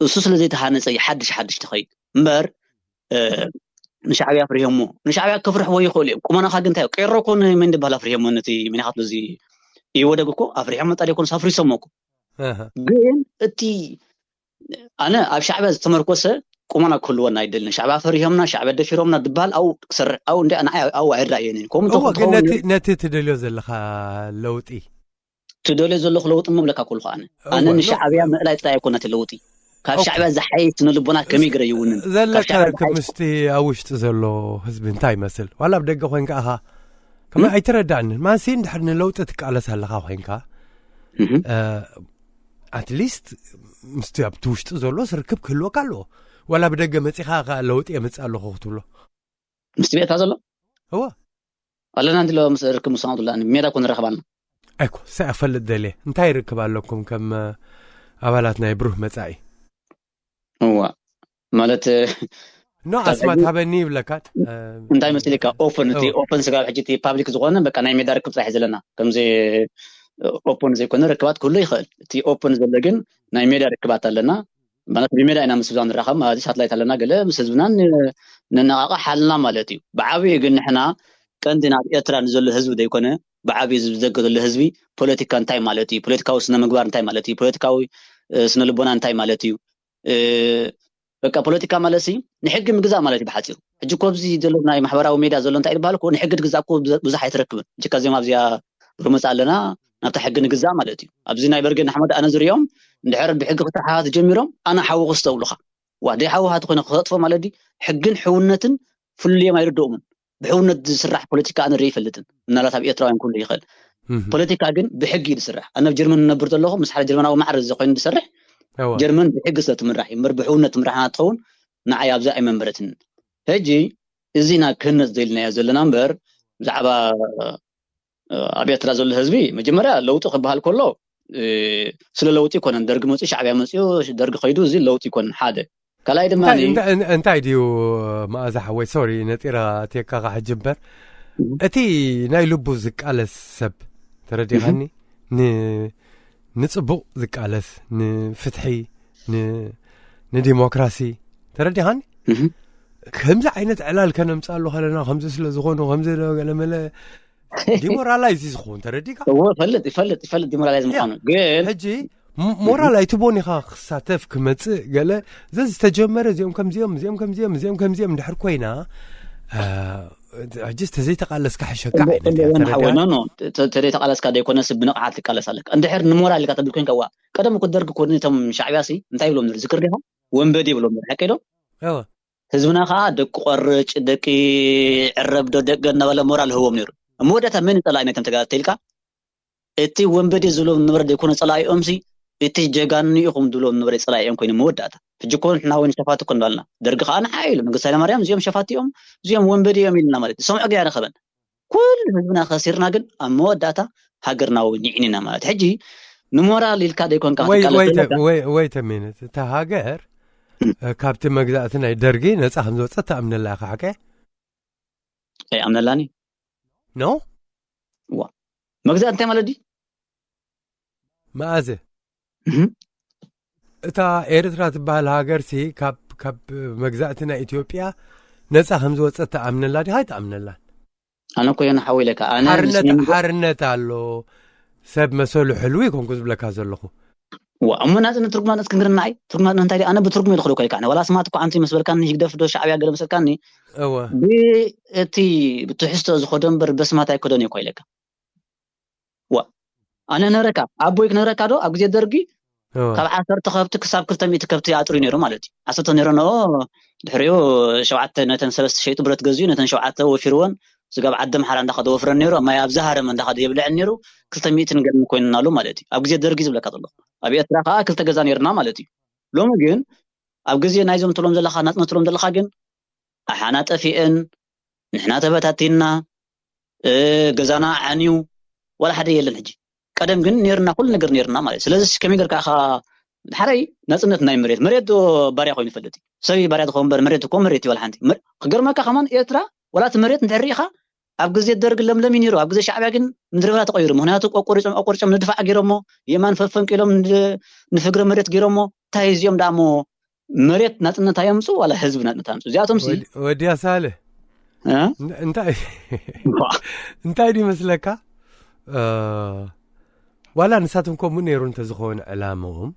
እሱ ስለ ዘይተሃነፀ እዩ ሓድሽ ሓድሽ ትኸይድ እምበር ንሻዕብያ ኣፍሪሆሞ ንሻዕብያ ከፍርሕዎ ይኽእሉ እዮም ቁመናኻ ግን እንታይ ቄሮ ኮ ንመን ዝበሃል ኣፍሪሆሞ ነቲ ሚኒኻት በዚ ኢወደግ እኮ ኣፍሪሖም መጣ ደይኮኑስ ኣፍሪሶሞ እኮ ግን እቲ ኣነ ኣብ ሻዕብያ ዝተመርኮሰ ቁመና ክህልወና ኣይደልን ሻዕብያ ፈሪሆምና ሻዕብያ ደፊሮምና ዝበሃል ኣው ክሰርሕ ኣው እንደ ኣነ ኣው ኣይረኣየንን ከምኡ እወ ግን ተኽትኸውን ነቲ ነቲ ትደልዮ ዘለኻ ለውጢ ትደልዮ ዘለኹ ለውጢ ምብለካ ኩሉ ኣነ ኣነ እወ፣ ኖ። ንሻዕብያ ምእላይ ጥራይ ኣይኮነ እቲ ለውጢ ካብ ኦኬ። ሻዕብያ ዝሓይሽ ስነ ልቦና ከመይ ገረ ይውንን ካብ ዘለካ ሻዕብያ ርክብ ዝሓይሽ ምስቲ ኣብ ውሽጢ ዘሎ ህዝቢ እንታይ ይመስል ዋላ ኣብ ደገ ኮይንካ ኣኻ ከመይ ኣይትረዳእንን ማንሲ እንድሕር ንለውጢ ትቃለስ ኣለኻ ኮይንካ Mhm. ኣትሊስት ምስቲ ኣብቲ ውሽጢ ዘሎ ስርክብ ክህልወካ ኣለዎ ዋላ ብደገ መፂኻ ከ ለውጢ የምፅእ ኣለኹ ክትብሎ ምስቲ ቤትካ ዘሎ እወ ኣለና እንድሎ ምስ ርክብ ምስ ኣውዱላ ሜዳ ኮን ረኸባልና ኣይኮ ሳይ ኣፈልጥ ደልየ እንታይ ይርክብ ኣለኩም ከም ኣባላት ናይ ብሩህ መጻኢ። እዋ ማለት ኖ ኣስማት ሃበኒ ይብለካ። እንታይ መሲልካ ኦፕን እቲ ኦፕን ስጋብ ሕጂ እቲ ፓብሊክ ዝኾነ በቃ ናይ ሜዳ ርክብ ጥራሕ ዘለና ከምዚ ኦፕን ዘይኮነ ርክባት ክህሉ ይኽእል። እቲ ኦፕን ዘሎ ግን ናይ ሜዳ ርክባት ኣለና ማለት ብሜዳ ኢና ምስ ህዝብና ንራኸብ ማለት ሳትላይት ኣለና ገለ ምስ ህዝብናን ንነቓቕሕ ኣለና ማለት እዩ። ብዓብዩ ግን ንሕና ቀንዲ ናብ ኤርትራ ንዘሎ ህዝቢ ዘይኮነ ብዓብዩ ዝዘገ ዘሎ ህዝቢ ፖለቲካ እንታይ ማለት እዩ፣ ፖለቲካዊ ስነ ምግባር እንታይ ማለት እዩ፣ ፖለቲካዊ ስነ ልቦና እንታይ ማለት እዩ። በቃ ፖለቲካ ማለት ሲ ንሕጊ ምግዛእ ማለት እዩ ብሓፂሩ። ሕጂ እኮ ኣብዚ ዘሎ ናይ ማሕበራዊ ሜድያ ዘሎ እንታይ ዝበሃል እኮ ንሕጊ ትግዛእ እኮ ብዙሕ ኣይትረክብን። ሕጂ ከዚኦም ኣብዚኣ ርመፃ ኣለና ናብታ ሕጊ ንግዛእ ማለት እዩ። ኣብዚ ናይ በርጌድ ንሓመድ ኣነ ዝሪኦም እንድሕር ብሕጊ ክተሓታት ጀሚሮም ኣነ ሓዊ ክስተብሉኻ ዋ ደይ ሓዊ ሃቲ ኮይነ ክኸጥፎ ማለት ድዩ? ሕግን ሕውነትን ፍልዮም ኣይርድኦምን። ብሕውነት ዝስራሕ ፖለቲካ ኣነ ርኢ ይፈልጥን። ምናልባት ኣብ ኤርትራውያን ክህሉ ይኽእል። ፖለቲካ ግን ብሕጊ እዩ ዝስራሕ። ኣነ ኣብ ጀርመን ዝነብር ዘለኹ ምስ ሓደ ጀርመናዊ ማዕረ ዝኾይኑ ዝሰርሕ ጀርመን ብሕጊ ስለ ትምራሕ እዩ እምበር ብሕውነት ትምራሕ ትኸውን ንዓይ ኣብዛ ኣይመንበረትን። ሕጂ እዚና ክህነፅ ዘይልናዮ ዘለና እምበር ብዛዕባ ኣብ ኤርትራ ዘሎ ህዝቢ መጀመርያ ለውጢ ክበሃል ከሎ ስለ ለውጢ ይኮነን። ደርጊ መፅኡ ሻዕብያ መፅኡ ደርጊ ከይዱ እዚ ለውጢ ይኮነን ሓደ ካልኣይ ድማ እንታይ ድዩ መኣዛ ሓወይ ሶሪ ነጢራ ቴካኻ ሕጂ እምበር እቲ ናይ ልቡ ዝቃለስ ሰብ ተረዲኻኒ ንፅቡቕ ዝቃለስ ንፍትሒ ንዲሞክራሲ ተረዲኻኒ ከምዚ ዓይነት ዕላል ከነምፃሉ ከለና ከምዚ ስለ ዝኾኑ ከምዚ ገለመለ ዲሞራላይዝ እዩ ዝኸውን ተረዲካ እዎ ይፈልጥ ይፈልጥ ይፈልጥ ዲሞራላይዝ ምዃኑ ግን ሕጂ ሞራል ኣይትቦን ኢኻ ክሳተፍ ክመፅእ ገለ ዘዝተጀመረ እዚኦም ከምዚኦም እዚኦም ከምዚኦም እዚኦም ከምዚኦም እንድሕር ኮይና ሕጂ ተዘይተቃለስካ ሕሸካ ዓይነት ተዘይተቃለስካ ዘይኮነስ ብንቕሓት ትቃለስ ኣለካ እንድሕር ንሞራል ኢልካ ተብል ኮይንካ ዋ ቀደም እኮ ደርጊ ኮ እቶም ሻዕብያ ሲ እንታይ ይብሎም ዝክር ዲኻ ወንበዴ ይብሎም ሓቂ ዶ ህዝብና ከዓ ደቂ ቆርጭ ደቂ ዕረብ ዶ ደቂ እናበለ ሞራል ህቦም ነይሩ። ኣብ መወዳእታ መን ጸላኢ ናይቶም ተጋደልቲ ኢልካ እቲ ወንበዴ ዝብሎም ነበረ ዘይኮነ ጸላኢኦም ሲ እቲ ጀጋኑ ኢኹም ዝብሎም ነበረ ጸላኢኦም ኮይኑ መወዳእታ። ሕጂ እኮ ንሕና እውን ሸፋቲ እኮ እንዳልና ደርጊ ከዓ ንዓ ኢሉ መንግስቲ ኃይለማርያም እዚኦም ሸፋቲ እዮም እዚኦም ወንበዴ እዮም ኢልና ማለት እዩ። ሰምዖ ገያ ንኸበን ኩሉ ህዝብና ከሲርና ግን ኣብ መወዳእታ ሃገርና እውን ይዕኒና ማለት ሕጂ ንሞራል ኢልካ ዘይኮንካ ወይ ተሜነት እታ ሃገር ካብቲ መግዛእቲ ናይ ደርጊ ነፃ ከም ዝወፀት ተኣምነላ ኢኻ ሓቀ ኣምነላኒ ኖ ዋ መግዛእቲ እንታይ ማለት ድዩ መኣዘ እታ ኤርትራ ትበሃል ሃገርሲ ካብ ካብ መግዛእቲ ናይ ኢትዮጵያ ነፃ ከም ዝወፀት ተኣምነላ ዲኻ ኣይተኣምነላን ኣነ እኮ ዮና ሓወይ ኢለካ ኣነ ሓርነት ሓርነት ኣሎ ሰብ መሰሉ ሕልው ይኮንኩ ዝብለካ ዘለኹ ዋ እሞ ናጽነት ትርጉም ናጽነት ክንግርና ኣይ ትርጉም ናጽነት እንታይ ኣነ ብትርጉም ኢሉ ክልኮ ኢልካ ወላ ስማት እኮ ኣንቲ መስበልካኒ ህግደፍ ዶ ሻዕብያ ገለ መስልካኒ እወ ብእቲ ብትሕዝቶ ዝኸዶ እምበር በስማት ኣይኮደን እኮ ኢለካ ዋ ኣነ ነረካ ኣቦይ ክነረካ ዶ ኣብ ግዜ ደርጊ ካብ ዓሰርተ ከብቲ ክሳብ ክልተ ሚእቲ ከብቲ ኣጥሩ ነይሩ ማለት እዩ ዓሰርተ ነይሩ ኖ ድሕሪኡ ሸውዓተ ነተን ሰለስተ ሸይጡ ብረት ገዚኡ ነተን ሸውዓተ ወፊርወን ስጋብ ዓዲ ኣምሓራ እንዳኸደ ወፍረን ነይሩ ማይ ኣብዚ ሃረም እንዳኸደ የብልዐን ነይሩ ክልተ ሚእትን ገለን ኮይንናሉ ማለት እዩ ኣብ ግዜ ደርጊ ዝብለካ ዘሎ ኣብ ኤርትራ ከዓ ክልተ ገዛ ነይርና ማለት እዩ ሎሚ ግን ኣብ ግዜ ናይዞም ትብሎም ዘለካ ናጽነት ትብሎም ዘለካ ግን ኣሓና ጠፊአን ንሕና ተበታቲንና ገዛና ዓንዩ ዋላ ሓደ የለን ሕጂ ቀደም ግን ነርና ኩሉ ነገር ነርና ማለት ስለዚ ከመይ ገርካ ኢኻ ሓረይ ናፅነት ናይ መሬት መሬት ዶ ባርያ ኮይኑ ይፈልጥ እዩ ሰብ ባርያ ዝኸውን በር መሬት እኮ መሬት ይበል ሓንቲ ክገርመካ ከማን ኤርትራ ዋላ እቲ መሬት እንድሕር ኢኻ ኣብ ግዜ ደርግ ለምለም እዩ ነይሩ ኣብ ግዜ ሻዕብያ ግን ምድረበዳ ተቀይሩ ምክንያቱ ቆቆሪጮም ኣቆሪጮም ንድፋዕ ገይሮሞ የማን ፈፈንቂሎም ንፍግረ መሬት ገይሮሞ እንታይ እዚኦም ደኣሞ መሬት ናጽነት ኣየምፁ ዋላ ህዝቢ ናጽነት ኣምፁ እዚኣቶም ሲ ወዲያ ሳለ እንታይ እንታይ ድዩ መስለካ ዋላ ንሳቶም ከምኡ ነይሩ እንተዝኸውን ዕላምኦም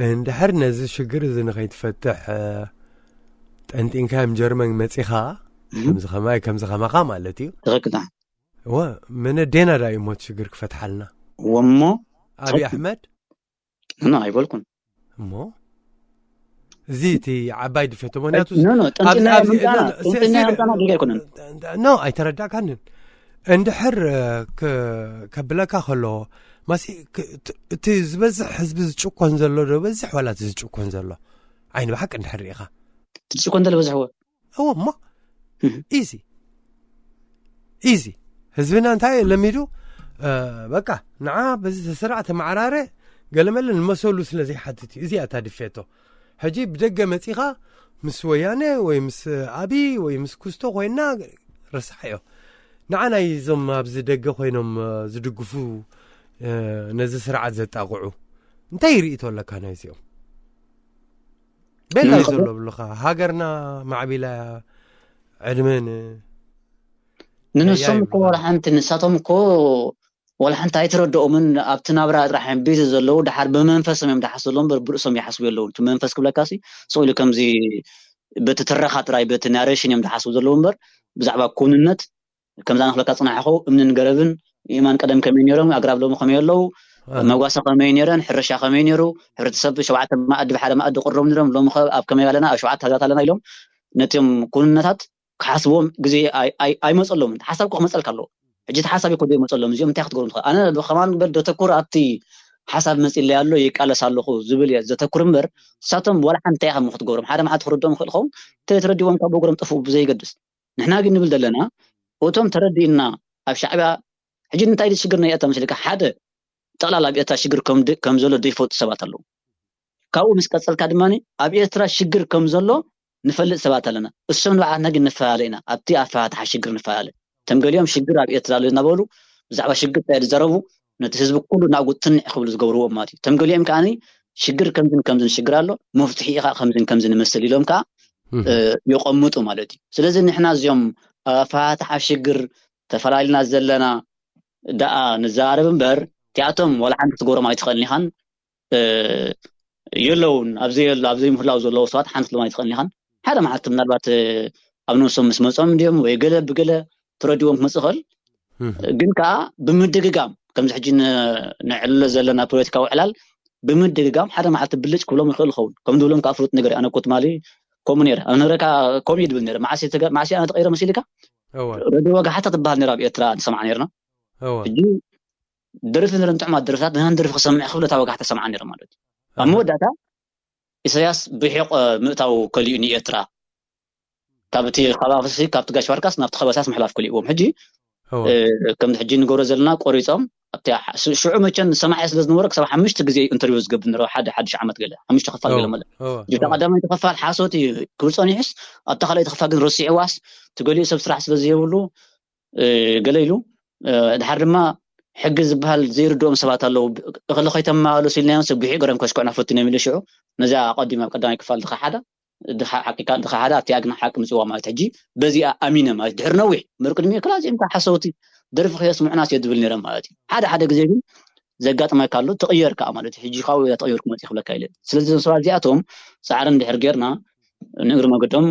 እንድሕር ነዚ ሽግር እዚ ንኸይትፈትሕ ጠንጢንካዮም ጀርመን መፂኻ ከምዚ ከማይ ከምዚ ከማኻ ማለት እዩ ትኽክል እወ መነ ዴና ዳ እዩ ሞት ሽግር ክፈትሓልና ወሞ ኣብይ ኣሕመድ ኖ ኣይበልኩን እሞ እዚ እቲ ዓባይ ድፈቶ ምክንያቱ ኖ ኖ ጠንጢና ምምጣና ጠንጢና ምምጣና ጌጋ ኣይኮነን ኖ ኣይተረዳእካንን እንድሕር ከብለካ ከሎ ማሲ እቲ ዝበዝሕ ህዝቢ ዝጭኮን ዘሎ ዶ በዝሕ ዋላ እቲ ዝጭኮን ዘሎ ዓይኒ ብሓቂ እንድሕር ርኢኻ ትጭኮን ዘሎ በዝሕዎ እዎ እሞ ኢዚ ኢዚ ህዝብና እንታይ ለሚዱ በቃ ንዓ በዚ ተስራዕ ተመዓራረ ገለመለ ንመሰሉ ስለ ዘይሓትት እዩ። እዚኣ እታ ድፌቶ። ሕጂ ብደገ መጺኻ ምስ ወያነ ወይ ምስ ኣቢ ወይ ምስ ኩስቶ ኮይና ረሳሕዮ። ንዓ ናይ እዞም ኣብዚ ደገ ኮይኖም ዝድግፉ ነዚ ስርዓት ዘጣቕዑ እንታይ ይርእቶ ኣለካ? ናይዚኦም ቤላ እዩ ዘሎ ብልኻ ሃገርና ማዕቢላ ዕድመን ንንሶም እኮ ወላ ሓንቲ ንሳቶም እኮ ወላ ሓንቲ ኣይተረድኦምን። ኣብቲ ናብራ ጥራሕ ቢዚ ዘለዉ ድሓር ብመንፈሶም እዮም ድሓስ ዘለዉ እምበር ብርእሶም ይሓስቡ የለውን። እቲ መንፈስ ክብለካሲ ስቕ ኢሉ ከምዚ በቲ ትረኻ ጥራይ በቲ ናሬሽን እዮም ድሓስቡ ዘለዉ እምበር ብዛዕባ ኩንነት ከምዛ ንኽለካ ጽናሕኹ እምንን ገረብን ኢማን ቀደም ከመይ ነይሮም ኣግራብ ሎሚ ከመይ ኣለዉ መጓሰ ከመይ ነይረን ሕርሻ ከመይ ነይሩ ሕብረተሰብ ሸውዓተ መኣዲ ብሓደ መኣዲ ቅሮም ነይሮም ሎሚ ኣብ ከመይ ኣለና ኣብ ሸውዓተ ሃገራት ኣለና ኢሎም ነቲኦም ኩንነታት ክሓስብዎም ግዜ ኣይመፀሎም። ሓሳብ ክመፀልካ ኣለዎ። ሕጂ እቲ ሓሳብ እኮ ዘይመፀሎም እዚኦም እንታይ ክትገብሩ ትኽእል? ኣነ ከማን በል ደተኩር ኣብቲ ሓሳብ መፂለይ ኣሎ ይቃለስ ኣለኹ ዝብል እየ ዘተኩር እምበር ንሳቶም ዋላ ሓንቲ እንታይ ከም ክትገብሮም ሓደ መዓልቲ ክርድኦም ይኽእል ኸውን እንተተረዲዎም ካብ እግሮም ጠፍኡ ብዘይገድስ። ንሕና ግን ንብል ዘለና እቶም ተረዲእና ኣብ ሻዕቢያ ሕጂ እንታይ ሽግር ናይ ኤርትራ መስልካ ሓደ ጠቕላላ ኣብ ኤርትራ ሽግር ከም ዘሎ ዘይፈልጡ ሰባት ኣለዉ። ካብኡ ምስ ቀጸልካ ድማ ኣብ ኤርትራ ሽግር ከም ዘሎ ንፈልጥ ሰባት ኣለና። እሶም ንባዕላትና ግን ንፈላለ ኢና። ኣብቲ ኣፈታትሓ ሽግር ንፈላለ። እቶም ገሊኦም ሽግር ኣብ ኤርትራ ኣሎ እናበሉ ብዛዕባ ሽግር ጥራይ ዝዛረቡ ነቲ ህዝቢ ኩሉ ናብኡ ትንዕ ክብሉ ዝገብርዎም ማለት እዩ። እቶም ገሊኦም ከኣ ሽግር ከምዝን ከምዝን ሽግር ኣሎ መፍትሒ ኢኻ ከምዝን ከምዝን ይመስል ኢሎም ከኣ የቐምጡ ማለት እዩ። ስለዚ ንሕና እዚኦም ኣፈታትሓ ሽግር ተፈላሊና ዘለና ደኣ ንዘራረብ እምበር እቲኣቶም ዋላ ሓንቲ ክትገብሮም ኣይትኽእልን ኢኻን የለውን ኣብዚ የለ ኣብዚ ምህላው ዘለዎ ሰባት ሓንቲ ክትብሎም ኣይትኽእልን ኢኻን ሓደ መዓልቲ ምናልባት ኣብ ነብሶም ምስ መጾም እንዲዮም ወይ ገለ ብገለ ትረድዎም ክመጽእ ይኽእል ግን ከዓ ብምድግጋም ከምዚ ሕጂ ንዕልሎ ዘለና ፖለቲካዊ ዕላል ብምድግጋም ሓደ መዓልቲ ብልጭ ክብሎም ይኽእል ይኸውን ከም ዝብሎም ከዓ ፍሉጥ ነገር ኣነ እኮ ትማሊ ከምኡ ነይረ ኣብ ንብረካ ከምኡ እዩ ድብል ነይረ መዓስ ኣነ ተቀይረ መሲልካ ረድዮ ወጋሓታ ትበሃል ነይራ ኣብ ኤርትራ ንሰምዓ ነይርና ሕጂ ደርፊ ነረን ጥዑማት ደርፍታት ንሃን ደርፊ ክሰምዕ ክብለታ ወጋሕታ ሰምዓ ነይረ ማለት እዩ ኣብ መወዳእታ ኢሳያስ ብሒቕ ምእታው ከሊኡ ንኤርትራ ካብ እቲ ከባቢ ካብቲ ጋሽ ባርካስ ናብቲ ከበሳስ ምሕላፍ ከሊእዎም ሕጂ ከምዚ ሕጂ ንገብሮ ዘለና ቆሪፆም ኣብቲ ሽዑ መቸን ሰማዒ ስለ ዝነበረ ክሳብ ሓሙሽተ ግዜ ኢንተርቪው ዝገብር ነረ ሓደ ሓድሽ ዓመት ገለ ሓሙሽተ ክፋል ገለ ማለት እቲ ቀዳማይቲ ክፋል ሓሶት እዩ ክብል ፀኒሑስ ኣብታ ካልኣይቲ ክፋል ግን ረሲዕዋስ ትገሊኡ ሰብ ስራሕ ስለ ዘይብሉ ገለ ኢሉ ድሓር ድማ ሕጊ ዝበሃል ዘይርድኦም ሰባት ኣለዉ እኽሊ ከይተመላለሱ ኢልናዮም ሰብ ብሒቕ ገረም ከሽኩዕና ፈቲኖም ኢሉ ሽዑ ነዚኣ ኣቐዲም ኣብ ቀዳማይ ክፋል ድኻ ሓደ ሓቂካ ድኻ ሓደ ኣብቲኣ ግን ሓቂ ምፅዋ ማለት ሕጂ በዚኣ ኣሚነ ማለት ድሕሪ ነዊሕ ምር ቅድሚ ክላ እዚኦም ከዓ ሓሰውቲ ደርፊ ከየስምዑናስ እየ ዝብል ነይረ ማለት እዩ ሓደ ሓደ ግዜ ግን ዘጋጥመካ ኣሎ ትቕየር ከዓ ማለት እዩ ሕጂ ካብኡ እያ ተቕየርኩ መፅእ ክብለካ ኢለ ስለዚ እዞም ሰባት እዚኣቶም ፃዕሪ እንድሕር ጌርና ንእግሪ መገዶም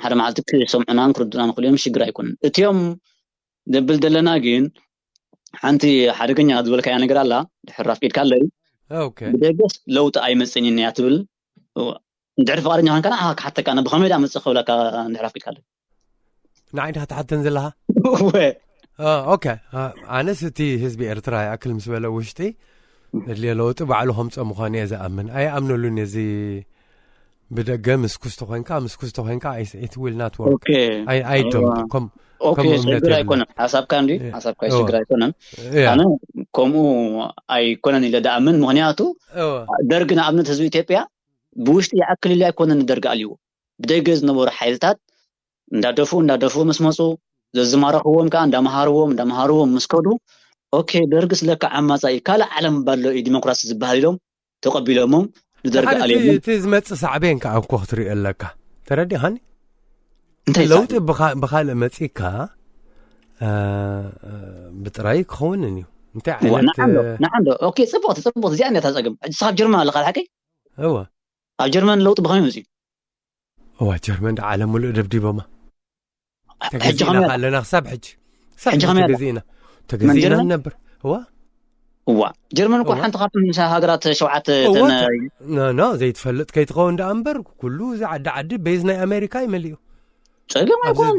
ሓደ መዓልቲ ክሰምዑናን ክርዱናን ክልዮም ሽግር ኣይኮነን እቲኦም ንብል ዘለና ግን ሓንቲ ሓደገኛ ዝበልካያ ነገር ኣላ ድሕር ኣፍቂድካ ኣለይ ብደገስ ለውጢ ኣይመፅን እያ ትብል እንድሕር ፍቃደኛ ኮንካ ንዓኻ ክሓተካ ኣነ ብኸመይ ዳ መፅእ ክብለካ እንድሕር ኣፍቂድካ ኣለይ ንዓይ ዲኻ ትሓተን ዘለኻ ኦኬ ኣነስ እቲ ህዝቢ ኤርትራ ይኣክል ምስ በለ ውሽጢ ዘድልዮ ለውጢ ባዕሉ ከምፀ ምዃኑ እየ ዝኣምን ኣይኣምነሉን እዚ ብደገ ምስ ኩስቶ ኮይንካ ምስ ኩስቶ ኮይንካ it will not work I don't ከም ኦኬ ችግር ኣይኮነን ሓሳብካ እንዲ ሓሳብካ ችግር ኣይኮነን ኣነ ከምኡ ኣይኮነን ኢለ ደኣምን ምክንያቱ ደርግ ንኣብነት ህዝቢ ኢትዮጵያ ብውሽጢ ይኣክል ኢሉ ኣይኮነን ንደርግ ኣልዎ ብደገ ዝነበሩ ሓይልታት እንዳደፍኡ እንዳደፍኡ ምስ መፁ ዘዝማረኽዎም ከዓ እንዳመሃርዎም እንዳመሃርዎም ምስ ከዱ ኦኬ ደርግስ ለካ ዓማፃ እዩ ካልእ ዓለም ባሎ እዩ ዲሞክራሲ ዝበሃል ኢሎም ተቐቢሎሞም ንደርጊ ኣልዮሞም። እቲ ዝመጽእ ሳዕቤን ከኣ እኮ ክትሪኦ ኣለካ። ተረዲኻኒ? እንታይ ለውጢ ሳዕቤን? ብኻ- ብኻልእ መጺካ እ፣ እ፣ ብጥራይ ክኸውንን እዩ። እንታይ እዋ፣ ዓይነት ንዓም ዶ? እ፣ ንዓም ዶ? ኦኬ፣ ጽቡቕቲ፣ ጽቡቕቲ። እዚኣ እንድያ እታ ጸገም። ሕጂ ንስኻ ኣብ ጀርመን ኣለኻ፣ ሓቀይ? እወ። ኣብ ጀርመን ለውጢ ብኸመይ መጺኡ? እዋ፣ ጀርመን ደኣ ዓለም ሙሉእ ደብዲቦማ። ተገዚእና ከለና ክሳብ ሕጂ ክሳብ ሕጂ ተገዚእና ተገዚእና ንነብር እዋ እዋ ጀርመን እኮ ሓንቲ ካብተን ሃገራት ሸውዓተ ኖ ዘይትፈልጥ ከይትኸውን ደኣ እምበር ኩሉ እዚ ዓዲ ዓዲ ቤዝ ናይ ኣሜሪካ እዩ መሊኡ ጸገም ኣይኮነን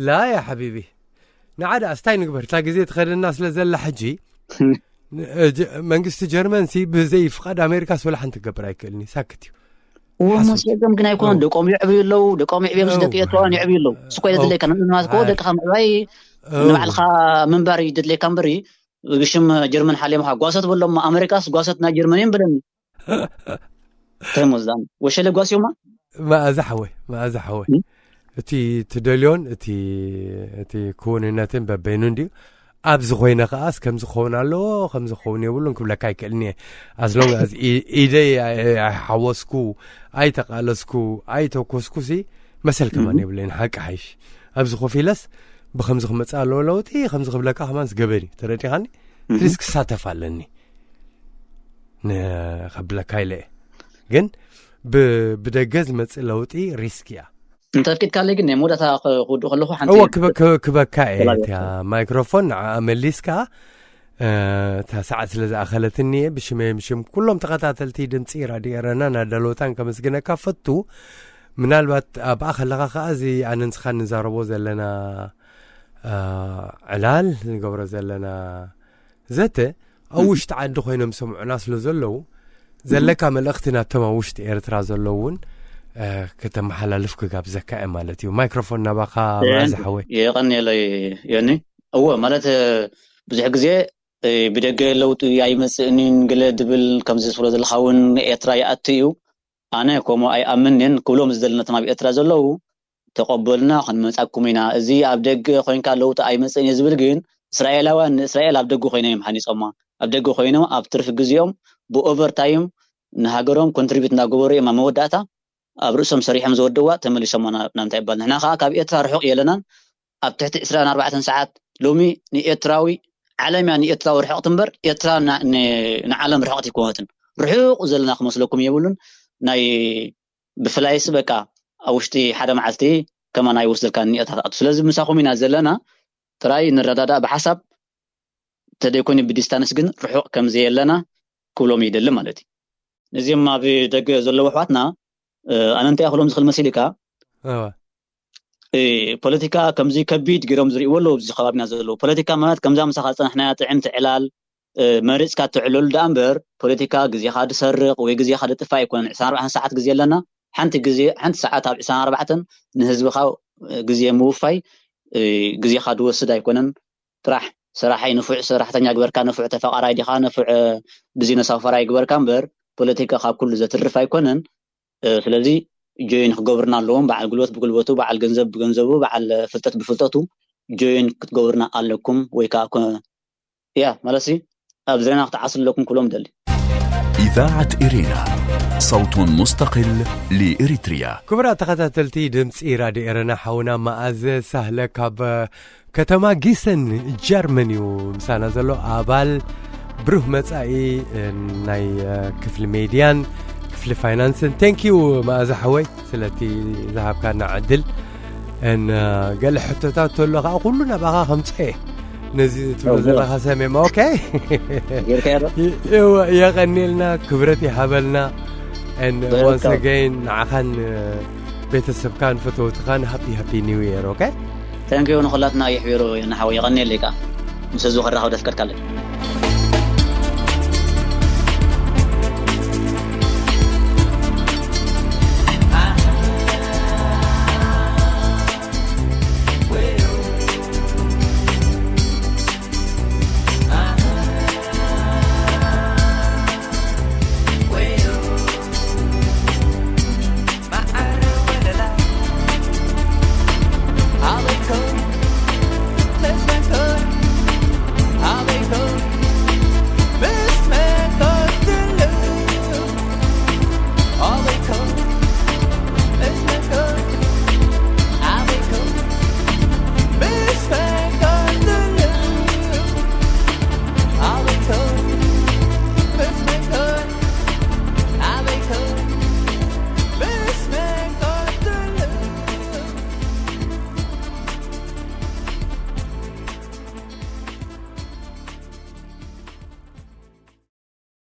ላ ያ ሓቢቢ ንዓ ደኣ ስታይ ንግበር እታ ግዜ ትኸደና ስለ ዘላ ሕጂ መንግስቲ ጀርመን ሲ ብዘይ ፍቓድ ኣሜሪካ ስወላ ሓንቲ ክገብር ኣይክእልን እዩ ሳክት እዩ እዎ መሲኦም ግን ኣይኮነን ደቆም ይዕብዩ ኣለዉ ደቆም ይዕብዮም ደቂ ኤርትራውያን ይዕብዩ ኣለዉ ስኮ የድለካ ንምዝማዝ ኮ ደቅኻ ምዕባይ ንባዕልኻ ምንባር እዩ ደድለካ እምበሪ ብሽም ጀርመን ሓልዮምኻ ጓሶት በሎም፣ ኣሜሪካስ ጓሶት ናይ ጀርመን እዮም በለኒ። ተሞዝዳን ወሸለ ጓስዮማ። መኣዛ ሓወይ፣ መኣዛ ሓወይ፣ እ? እቲ ትደልዮን እቲ እቲ ክውንነትን በበይኑ እንድዩ። ኣብዚ ኮይነ ከዓስ ከምዚ ክኸውን ኣለዎ፣ ከምዚ ክኸውን የብሉን ክብለካ ኣይክእልን እየ። ኣስሎም ኢደይ ኣይሓወስኩ፣ ኣይተቃለስኩ፣ ኣይተኮስኩሲ መሰል ከማን የብለይን። ሓቂ ሓይሽ ኣብዚ ኮፍ ኢለስ ብከምዚ ክመፅእ ኣለዎ ለውጢ፣ ከምዚ ክብለካ ከማን ዝገበን እዩ። ተረዲኻኒ? ትሪስ ክሳተፍ ኣለኒ ንከብለካ ኢለ እየ። ግን ብ- ብደገ ዝመፅእ ለውጢ ሪስክ እያ። እንተፍቂድካለይ ግን ናይ መወዳእታ ክውድእ ከለኹ ሓንቲ እወ ክበ- ክበ- ክበካ እየ ሰላም እቲያ ማይክሮፎን ንዓ መሊስካ። እ፣ እታ ሰዓት ስለ ዝኣኸለትኒ እየ ብሽመይ ብሽም ኩሎም ተኸታተልቲ ድምፂ ራድዮ ኤረና ናዳለወታን ከመስግነካ ፈቱ። ምናልባት ኣብኣ ከለኻ ከዓ እዚ ኣነ ንስኻ ንዛረቦ ዘለና እ፣ ዕላል ንገብሮ ዘለና ዘተ ኣብ ውሽጢ ዓዲ ኮይኖም ሰምዑና ስለ ዘለዉ ዘለካ መልእኽቲ ናብቶም ኣብ ውሽጢ ኤርትራ ዘለዉ እውን እ፣ ከተመሓላልፍ ክጋብዘካ እየ ማለት እዩ። ማይክሮፎን ናባኻ መኣዝ ሓወይ። የቐንየለይ ዮኒ። እወ ማለት እ፣ ብዙሕ ግዜ እ፣ ብደገ ለውጢ ኣይመፅእንን ገለ ድብል ከምዚ ዝብሎ ዘለካ እውን ኤርትራ ይኣቱ እዩ። ኣነ ከምኡ ኣይኣምንን ክብሎም ዝደሊ ነቶም ኣብ ኤርትራ ዘለዉ ተቐበሉና ክንመፃኩም ኢና። እዚ ኣብ ደገ ኮይንካ ለውጢ ኣይመፅእን እዩ ዝብል ግን እስራኤላውያን ንእስራኤል ኣብ ደገ ኮይኖም እዮም ሃኒፆማ። ኣብ ደገ ኮይኖም ኣብ ትርፊ ግዜኦም ብኦቨርታይም ንሃገሮም ኮንትሪቢዩት እናገበሩ እዮም ኣብ መወዳእታ ኣብ ርእሶም ሰሪሖም ዝወደዋ ተመሊሶም ናብ እንታይ ይባል። ንሕና ከዓ ካብ ኤርትራ ርሑቕ የለናን። ኣብ ትሕቲ ዕስራን ኣርባዕተን ሰዓት ሎሚ ንኤርትራዊ ዓለም እያ ንኤርትራዊ ርሕቕቲ እምበር ኤርትራ ና- ን- ንዓለም ርሕቕቲ ኣይኮነትን። ርሑቕ ዘለና ክመስለኩም የብሉን። ናይ ብፍላይስ በቃ ኣብ ውሽጢ ሓደ መዓልቲ ከማን ኣይወስደልካ ንኤርትራ ትኣቱ። ስለዚ ምሳኹም ኢና ዘለና። ጥራይ ንረዳዳእ ብሓሳብ ተደይኮይኑ ብዲስታንስ ግን ርሑቕ ከም ዘየለና ክብሎም ይደሊ ማለት እዩ። ነዚኦም ኣብ ደገ ዘለዉ ኣሕዋትና እ፣ ኣነ እንታይ ክብሎም ዝኽእል መሲልካ እወ። እ፣ ፖለቲካ ከምዚ ከቢድ ገይሮም ዝርእይዎ ኣለዉ ኣብዚ ከባቢና ዘለዉ። ፖለቲካ ማለት ከምዛ ምሳኻ ዝጸናሕናያ ጥዕምቲ ዕላል እ፣ መሪጽካ ትዕለሉ ደኣ እምበር ፖለቲካ ግዜኻ ድሰርቕ ወይ ግዜኻ ድጥፋእ ኣይኮነን። ዕስራን ኣርባዕተን ሰዓት ግዜ ኣለና። ሓንቲ ግዜ ሓንቲ ሰዓት ኣብ ዕስራን ኣርባዕተን ንህዝብኻ እ፣ ግዜ ምውፋይ እ፣ ግዜኻ ድወስድ ኣይኮነን። ጥራሕ ሰራሓይ ንፉዕ ሰራሕተኛ ግበርካ፣ ንፉዕ ተፈቃራይ ዲኻ፣ ንፉዕ ቢዝነስ ኣውፈራይ ግበርካ እምበር ፖለቲካ ካብ ኩሉ ዘትርፍ ኣይኮነን። እ፣ ስለዚ ጆይን ክገብርና ኣለዎም። በዓል ጉልበት ብጉልበቱ፣ በዓል ገንዘብ ብገንዘቡ፣ በዓል ፍልጠት ብፍልጠቱ ጆይን ክትገብርና ኣለኩም። ወይ ከዓ ኮ- ያ ማለት ሲ ኣብ ዝረና ክትዓስሉ ኣለኩም ክብሎም ደሊ። إذاعة إرينا، صوت مستقل لإريتريا. ክቡራት ተኸታተልቲ ድምፂ ራድዮ ኤረና ሓውና መኣዘ ሳህለ ካብ ከተማ ጊሰን ጀርመን እዩ ምሳና ዘሎ። ኣባል ብሩህ መጻኢ ናይ ክፍሊ ሜድያን ክፍሊ ፋይናንስን። ቴንኪዩ መኣዘ ሓወይ ስለቲ ዝሃብካና ዕድል። ን ገለ ሕቶታት ተሎ ከዓ ኩሉ ናባኻ ከምፅኦ እየ። ነዚ ትብሎ ዘለኻ ሰሜማ። ኦኬ። የቐኒልና፣ ክብረት ይሃበልና። And once again ንዓኻን ቤተሰብካን ፈተውትኻን ሃፒ ሃፒ ኒው የር። ኦኬ። ተንኪዩ ንኩላትና ይሕቢሩ ንሓወ የቐኒየለይ ከዓ ምስ ህዝቢ ክራኸብ ደፍቀድካለይ።